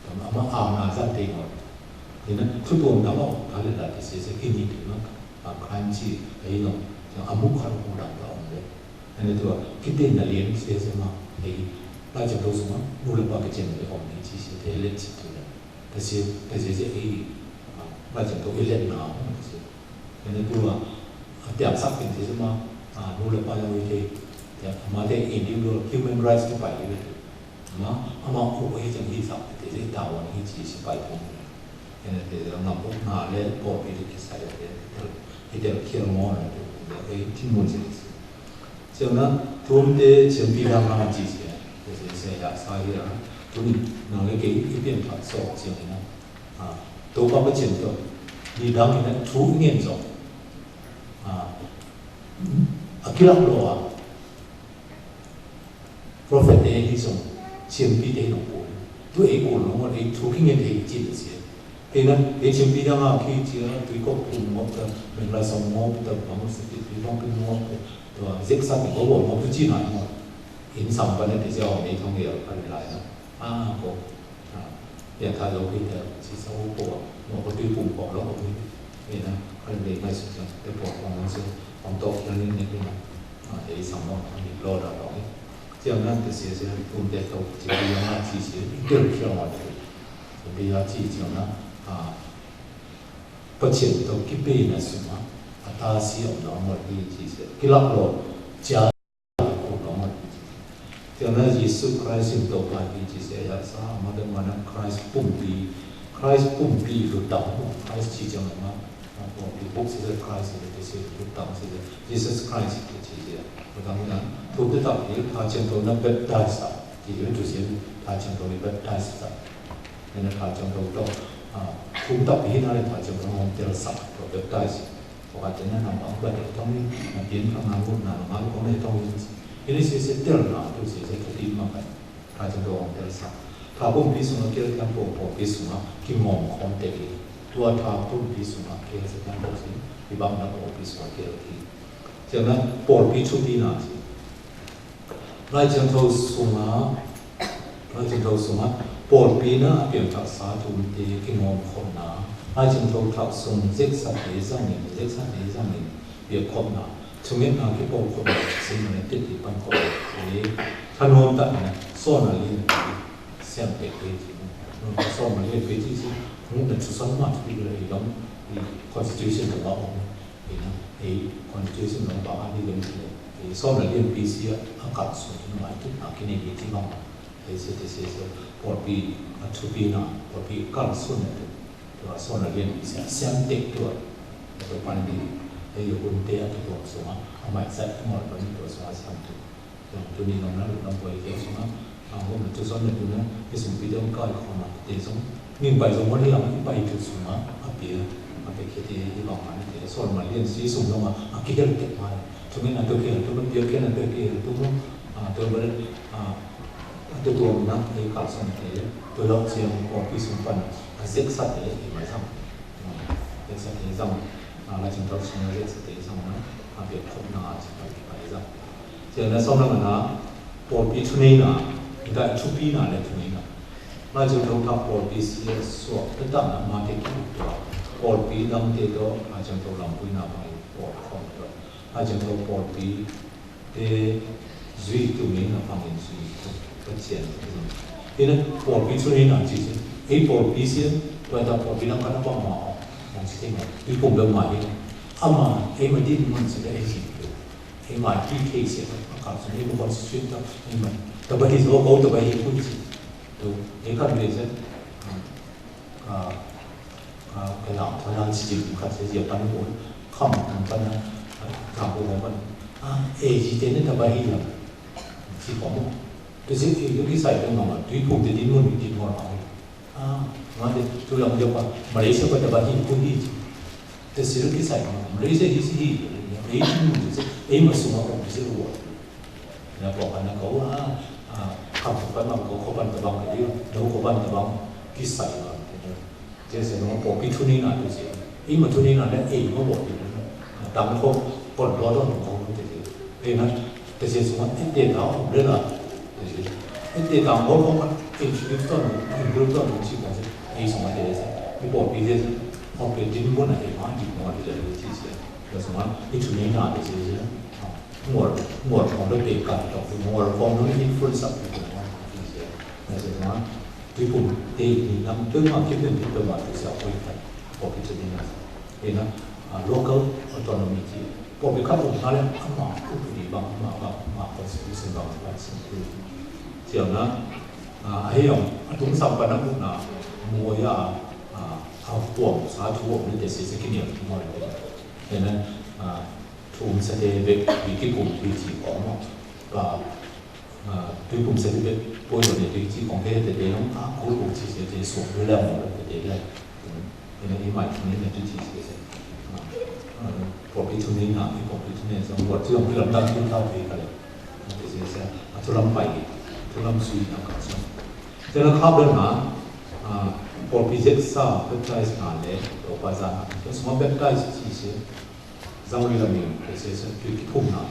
Tơma ama a na zan tê ngol. Tê nă, thu tuôm tơma, tha lĕ la tê sê sê, kini tê nă, a, crime chi, a, i nă, tê nă, a mŭ khăn u dang ta ong lĕ. Ane tê wa, ki tê nă lien sê sê ma, a, i, la chă tô sung ma, nu lĕ pa kê chen lĕ ong lĕ chi sê, tê lĕ chi tê lĕ. Tê sê, tê sê sê, a, i, a, la chă tô i lĕ na, ong tê sê. Ane tê wa, a, tê ap sak tê sê sê ma, a, nu lĕ pa yong i tê, tê, ma tê i, i, human rights tê pa i lĕ. Ama, ama ôh, ê, jang hi sak, tê, tê, tê, tao, hi, chi, si, pai, pung. Ê, tê, tê, ngam, ôh, ngă, lĕ, pô, pi, tê, ki, sai, tê, tê, tê, tê, ki, ngô, tê, tê, ê, tin, mun, si, si. Jang, na, tôm, tê, jang, pi, dang, ngă, chi, si, tê, tê, tê, ya, sa, ya. Tôm, nang, lĕ, kê, i, pian, pha, so, jang, na. A, tô, pa, pa, jang, tô. Ni, dang, na, thu, ngên, so. A, a, ki, lak, lo, a. Prophet ê hi song, chiêm pi tê nong kôl. Tu ê kôl nong ngot ê thu ki ngên ê chin sia. Ê na, ê chiêm pi dang a ki chia, tui kok pum ngop ta, meng la song ngop ta, bang sa ti tui kok pum ngop ta, tua zek sa ti ko wo ngop tu chin ai ngop. In sam pa ne ti sia ong ê thong ê a pa lai na. A ko. A, ya tha lo ki ta, si sa wo po, mo ko tui pum ko lo ko ni. Ê na, ka le mai su ta, te po ko mo su, ong tok ya ni ni na. A, ê sam mo, ni lo da lo ni. Chiang năn tê sia sia, tum tê tôk, chi pi yang a chi sia, i tê lu chiang wa tê. Pi yang chi chiang năn, a, pa chien tôk ki pê na sum a, a ta si ong nô ma pi chi sia. Ki lak lo, chia ko nô ma pi chi sia. Chiang năn Yêsu Christ in tôk ma pi chi sia, ya sa, ma tê ma năn Christ pum pi, Christ pum pi lu tao, Christ chi chiang năn ma. Bok Jesus Christ, Jesus Christ, Jesus Christ, Jesus Christ. Bơ dang nă, tŭ tơ tăk hê, ta chiang tŭ nă baptize ta. Ji yơ tŭ sien, ta chiang tŭ nă baptize ta. Nă ta chiang tŭ tŭ, a, tŭ tăk hê nă, ta chiang tŭ nă tơl sa, tŭ baptize. Bơ kă tơ nă nă bang bă tong ni, nă tien kang nă ngut nă nă ngut kong nă tong ni. Ini sien sien tơl nă, tŭ sien sien tŭ tĭt mă kăn. Tha jêng dong tel sa. Tha pun pi sung a kel kiăng pun pun pi sung a ki ngom khom te ki. Tua tha pun pi sung a kel sa kiăng pun si. Pi bang na pun pi sung a kel ki. Jêng na pun pi chu pi na si. Lai jêng thâu sung a. Lai jêng thâu sung a. Pun pi na a piăng thak sa tum te ki ngom khom na. Lai jêng thâu thak sung zek sa te zang ni, zek sa te zang ni. Biă khom na, chơngek na ki pô khom na, sĭ mă na tĭt ti păn khom na, ê, tha nôm ta na, sô na lin, siam pê pê ti, nôm ta sô na lin pê ti sĭ, ngu na chu săn ma chu bi lơ ê dong, ê, constitution dong ba ong, ê na, ê, constitution dong ba a ni dong ti, ê, sô na lin pê sĭ a, a kăk sô ti na ma ti, a ki ni pê ti bang, ê, sĭ ti sĭ sô, pô pê, a chu pê na, pô pê kăl sô na ti. Tua sô na lien sia siam tek tua. Tua pan di, ê, yô kun te a tua sô ma, a mai sa mô pan tua sô ma siam tu. Tua tu ni nong na, nong boi tua sô ma, a, hô na tua sô na tu na, ê sung pi dong kai khô ma, te sung, ning bai sung mô ni a, bai tua sô ma, a pi, a pi khe te, ê bang ma ni te, sô ma lien si sung nong ma, a ki hel tek ma, tu mi na tu ki hel, tu mi pi ki na tu ki hel, tu mo, a, tu mo, a, Atu tuôm na, ê kal song te, tu lok siang kong pi sung pan, a zek sa te, ê ma zang. Zek sa te zang, a la ching tok sung zek sa te zang na, a biă khop na, a ching tok pi zang. Siang na song na na, pol pi chu ni na, ita chu pi na le chu ni na. La ching tok ta pol pi sia suak, ta ta na ma te ki tua. Pol pi dang te to, la ching tok lam pui na pa pol khop to. La ching tok pol pi, Ê, zui tu mi na pang in zui tu, pa chien tu. Ê na, pol pi chu ni na chi chi. Ê pol pi si, tua ta pol pi na ka na pang ma o. Nang chi te ma, pi pum be ma ê. Ama, ê ma din man si da ê si tu. Ê ma pi ke si, a ka su ni mo kon si ta, ê ma. Ta ba hi zo ko, ta ba hi ku si. Tu, ê ka be si. A, a, kơ nau, thoi nau chi jing, khăt chi jing, păn ôh, khăm, păn, a, thăm ôh, păn, a, ê, chi tên ta ba hi yă, chi khŏm ôh. Tơ sĭ, ê, yua kơ sai tơ ngă, tui phung tơ din mưn, tui mor hăm. A, ngă tơ, tui lăm yua pa, Malaysia pa ta ba hi, ku hi. Tơ sĭ yua kơ sai tơ ngă, Malaysia hi sĭ hi, ê, chi mưn, tơ sĭ, ê, ma sung ma ôh, tơ sĭ ôh. Nă, pô, a, nă, kâo, a, a, khăm khŏm păn ma, kâo, khŏm păn tơbang, kâo, dâu khŏm păn tơbang, ki sai ma, tơ, tơ, tơ, nă, pô, pi chu ni na, tơ, tơ, ê, ma chu ni na, nă, ê, ma, pô, tơ, nă, tang khŏm, pô, lo, lo, khŏm, tơ, tơ, ê, nă, tơ, tơ, sung, ê, tê, tao, lê, la, tơ, tơ, ê, tê, tao, khŏm, khŏm, ê, chu, tơ, ê, tơ, tơ, chi, khŏm, tơ, ê, sung, tơ, tơ, ê, pô, pi, tơ, khŏm, pi, tơ, mô, na, ê, ma, tơ, mô, tơ, tơ, tơ, tơ, sung, ê, chu ni na, tơ, tơ, tơ, Ngor, ngor kong dô tê kan tŏk, ngor kong dô influence up. Nă, sê ma, tui pum tê ni năm tui ma, kip tui tui ma, tui sa oi kan, pô kip tui ni năm. Ê na, a, local autonomy ti. Pô kip khăp pum nă lĕ, ama, u tui ni bang, ama, bang, ama, constitution bang, bang, sing tui. Siang na, a, a hiong, a tung sam pa na, u na, mo ya, a, a, kuông, sa tuông, ni tê sê sê kiniang, mo ya. Ê na, a, Thum sa tê bek, bek ki pum bek ki kong mô. Ba, a, tui pum sa tê bek, bôi lô ne bek ki kong ke tê tê nong, a, kul kul ci se tê sô, bê la mô tê tê la. Ê na i mai tê ne tui ci se se. A, a, pô pi thu ne na, i pô pi thu ne sa, mô tui ong pi lam dang tui thao pi ka le. Tê se se, a, thu lam pai, thu lam sui na ka sa. Tê la khap le na, a, pô pi zek sa, baptize na le, pô pa za na. Tê sô baptize ci se. Zang ri la ming, tê sê sê, tui ki phung na.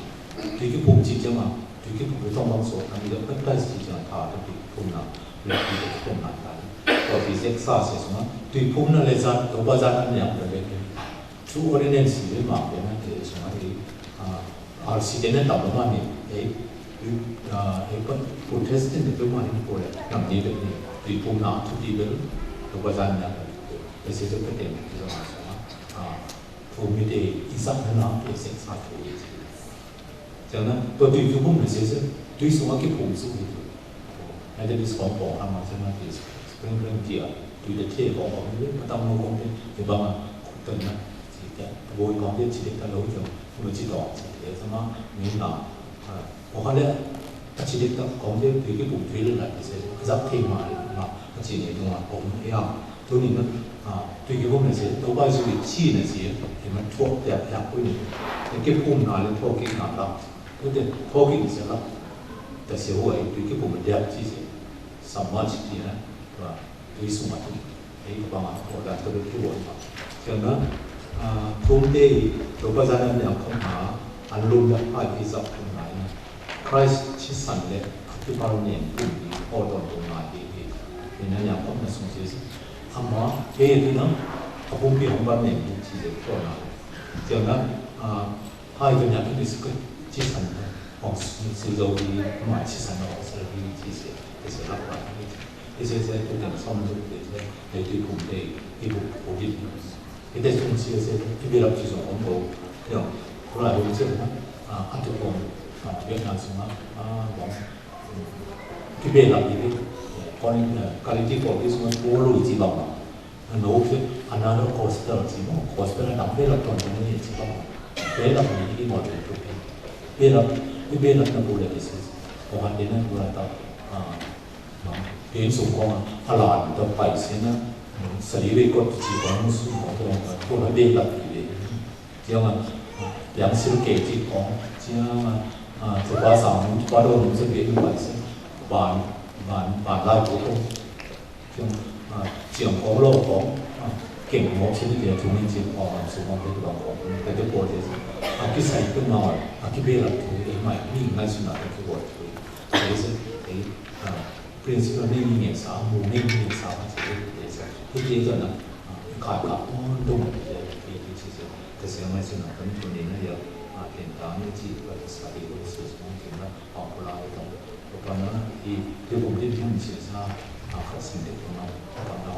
Tui ki phung ci jang a, tui ki phung tong bang so, na mi da baptize ci jang a, tui ki phung na, tui ki phung na ta. Kâo pi zek sa sê sô na, tui phung na le zan, to ba zan na niang le le. True ordinance le ma, le na tê sô na, e, a, R C tê na ta ba ma ni, e, e, a, e pa, Protestant tê ma ni ko le, na mi le ni, tui phung na, tui ki bel, to ba zan na, e, sê sê pe tê, tê sô na, a, Tui mi tê i sak na na tê sek sa tui. Chang na, to tui tui bung mi se se, tui sung a ki phung su mi tui. Na tê bis kong kong a ma chang na tê spring spring tia, tui tê tê kong kong mi, pa tam no kong tê, tê ba ma, kong tê na, si Bôi kông dê chi đet ta lô jŏng, mơ chi tŏ, chi tê, sa ma, mi na, a, bŏ ha lĕ, a chi đet ta kông dê, tui ki bŭ tui lĕ la, tê se, a zăk thê ma, ma, a chi nê, dŏng a, kông, ê a, tui nê na, a, tui ki bŭ nê se, tŏ bai su ki chi nê se, ê ma thuă tê a, tê a bui nê, tê ki bŭ na lĕ, thuă ki na la, tui tê, thuă ki nê se la, tê se hui, tui ki bŭ ma dep chi se, sa ma chi tê na, wa, tui sung a tui. Ê, kbang a, ôda tui tui won ma. Chang na, a, tum te, tui pa zan na yang khong ha, an lum ya pa ki zak khong na ya. Christ chi san le, a ki pa lu neng tum di, ôda tum na di di. Ê na yang khong na sung si si. Ama, ê, tu na, a bum pi hong pa neng tum si si, ôda na. Chang na, a, Hai kơ nyak kơ dih sơ kơ chi săn hŏng sư dâu đi, mă chi săn hŏng sư đi, chi sê, chi sê lăp lăp đi. Chi sê sê tu teng sŏm tu teng sê, tui kŭm tê, i bŭ, bŭ dih. I tê sung chi sê, i bê lăp chi sung hŏng bŭ. Yŏng, kŭ la hŭm sê, a, a tu hŏng, a, Việt Nam sung, a, a, bong. Ki bê lăp đi, koni, a, kali ti kô, i sung, bŭ lu chi bang. Nô, another gospel, sino, gospel nang bê lăp tong tong ni, sino, bê lăp ni, i mô tong tong. Bê lăp, i bê lăp na bula di sis. Kông hăn dê na bula ta, a, bê sung kông, a la, ta pai sina, sali bê kot chi kông, sung kông, kông bê lăp di bê. Chiang a, yang sil kê chi kông, chiang a, a, tu ba sang, tu ba dong, sa bê pai sina, ban, ban, ban lai kông. Chiang, a, chiang kông lo kông, a, keng mô chih ni kê chung ni chiang kông, a, sung kông tê tu bang kông, tê tê pô tê. A ki sai tu ma, a ki bê lăp tu, ê mai, mi ngai su na tê tu bô tu. Tê sê, ê, a, principle ni ni nge sa, mu ni ni nge sa, ma chih tê tê sa. Tê tê sa na, a, ka ka, ôn dung, tê tê tê tê. Tê sê ngai su na, tê tu ni na ya, a, keng ta ni chih, ba tê sa tê kông su su kông na, a, kula tông. Kôpana i, tui kông tê tông chi sa, a, khăt sing tê kông nô, kôpana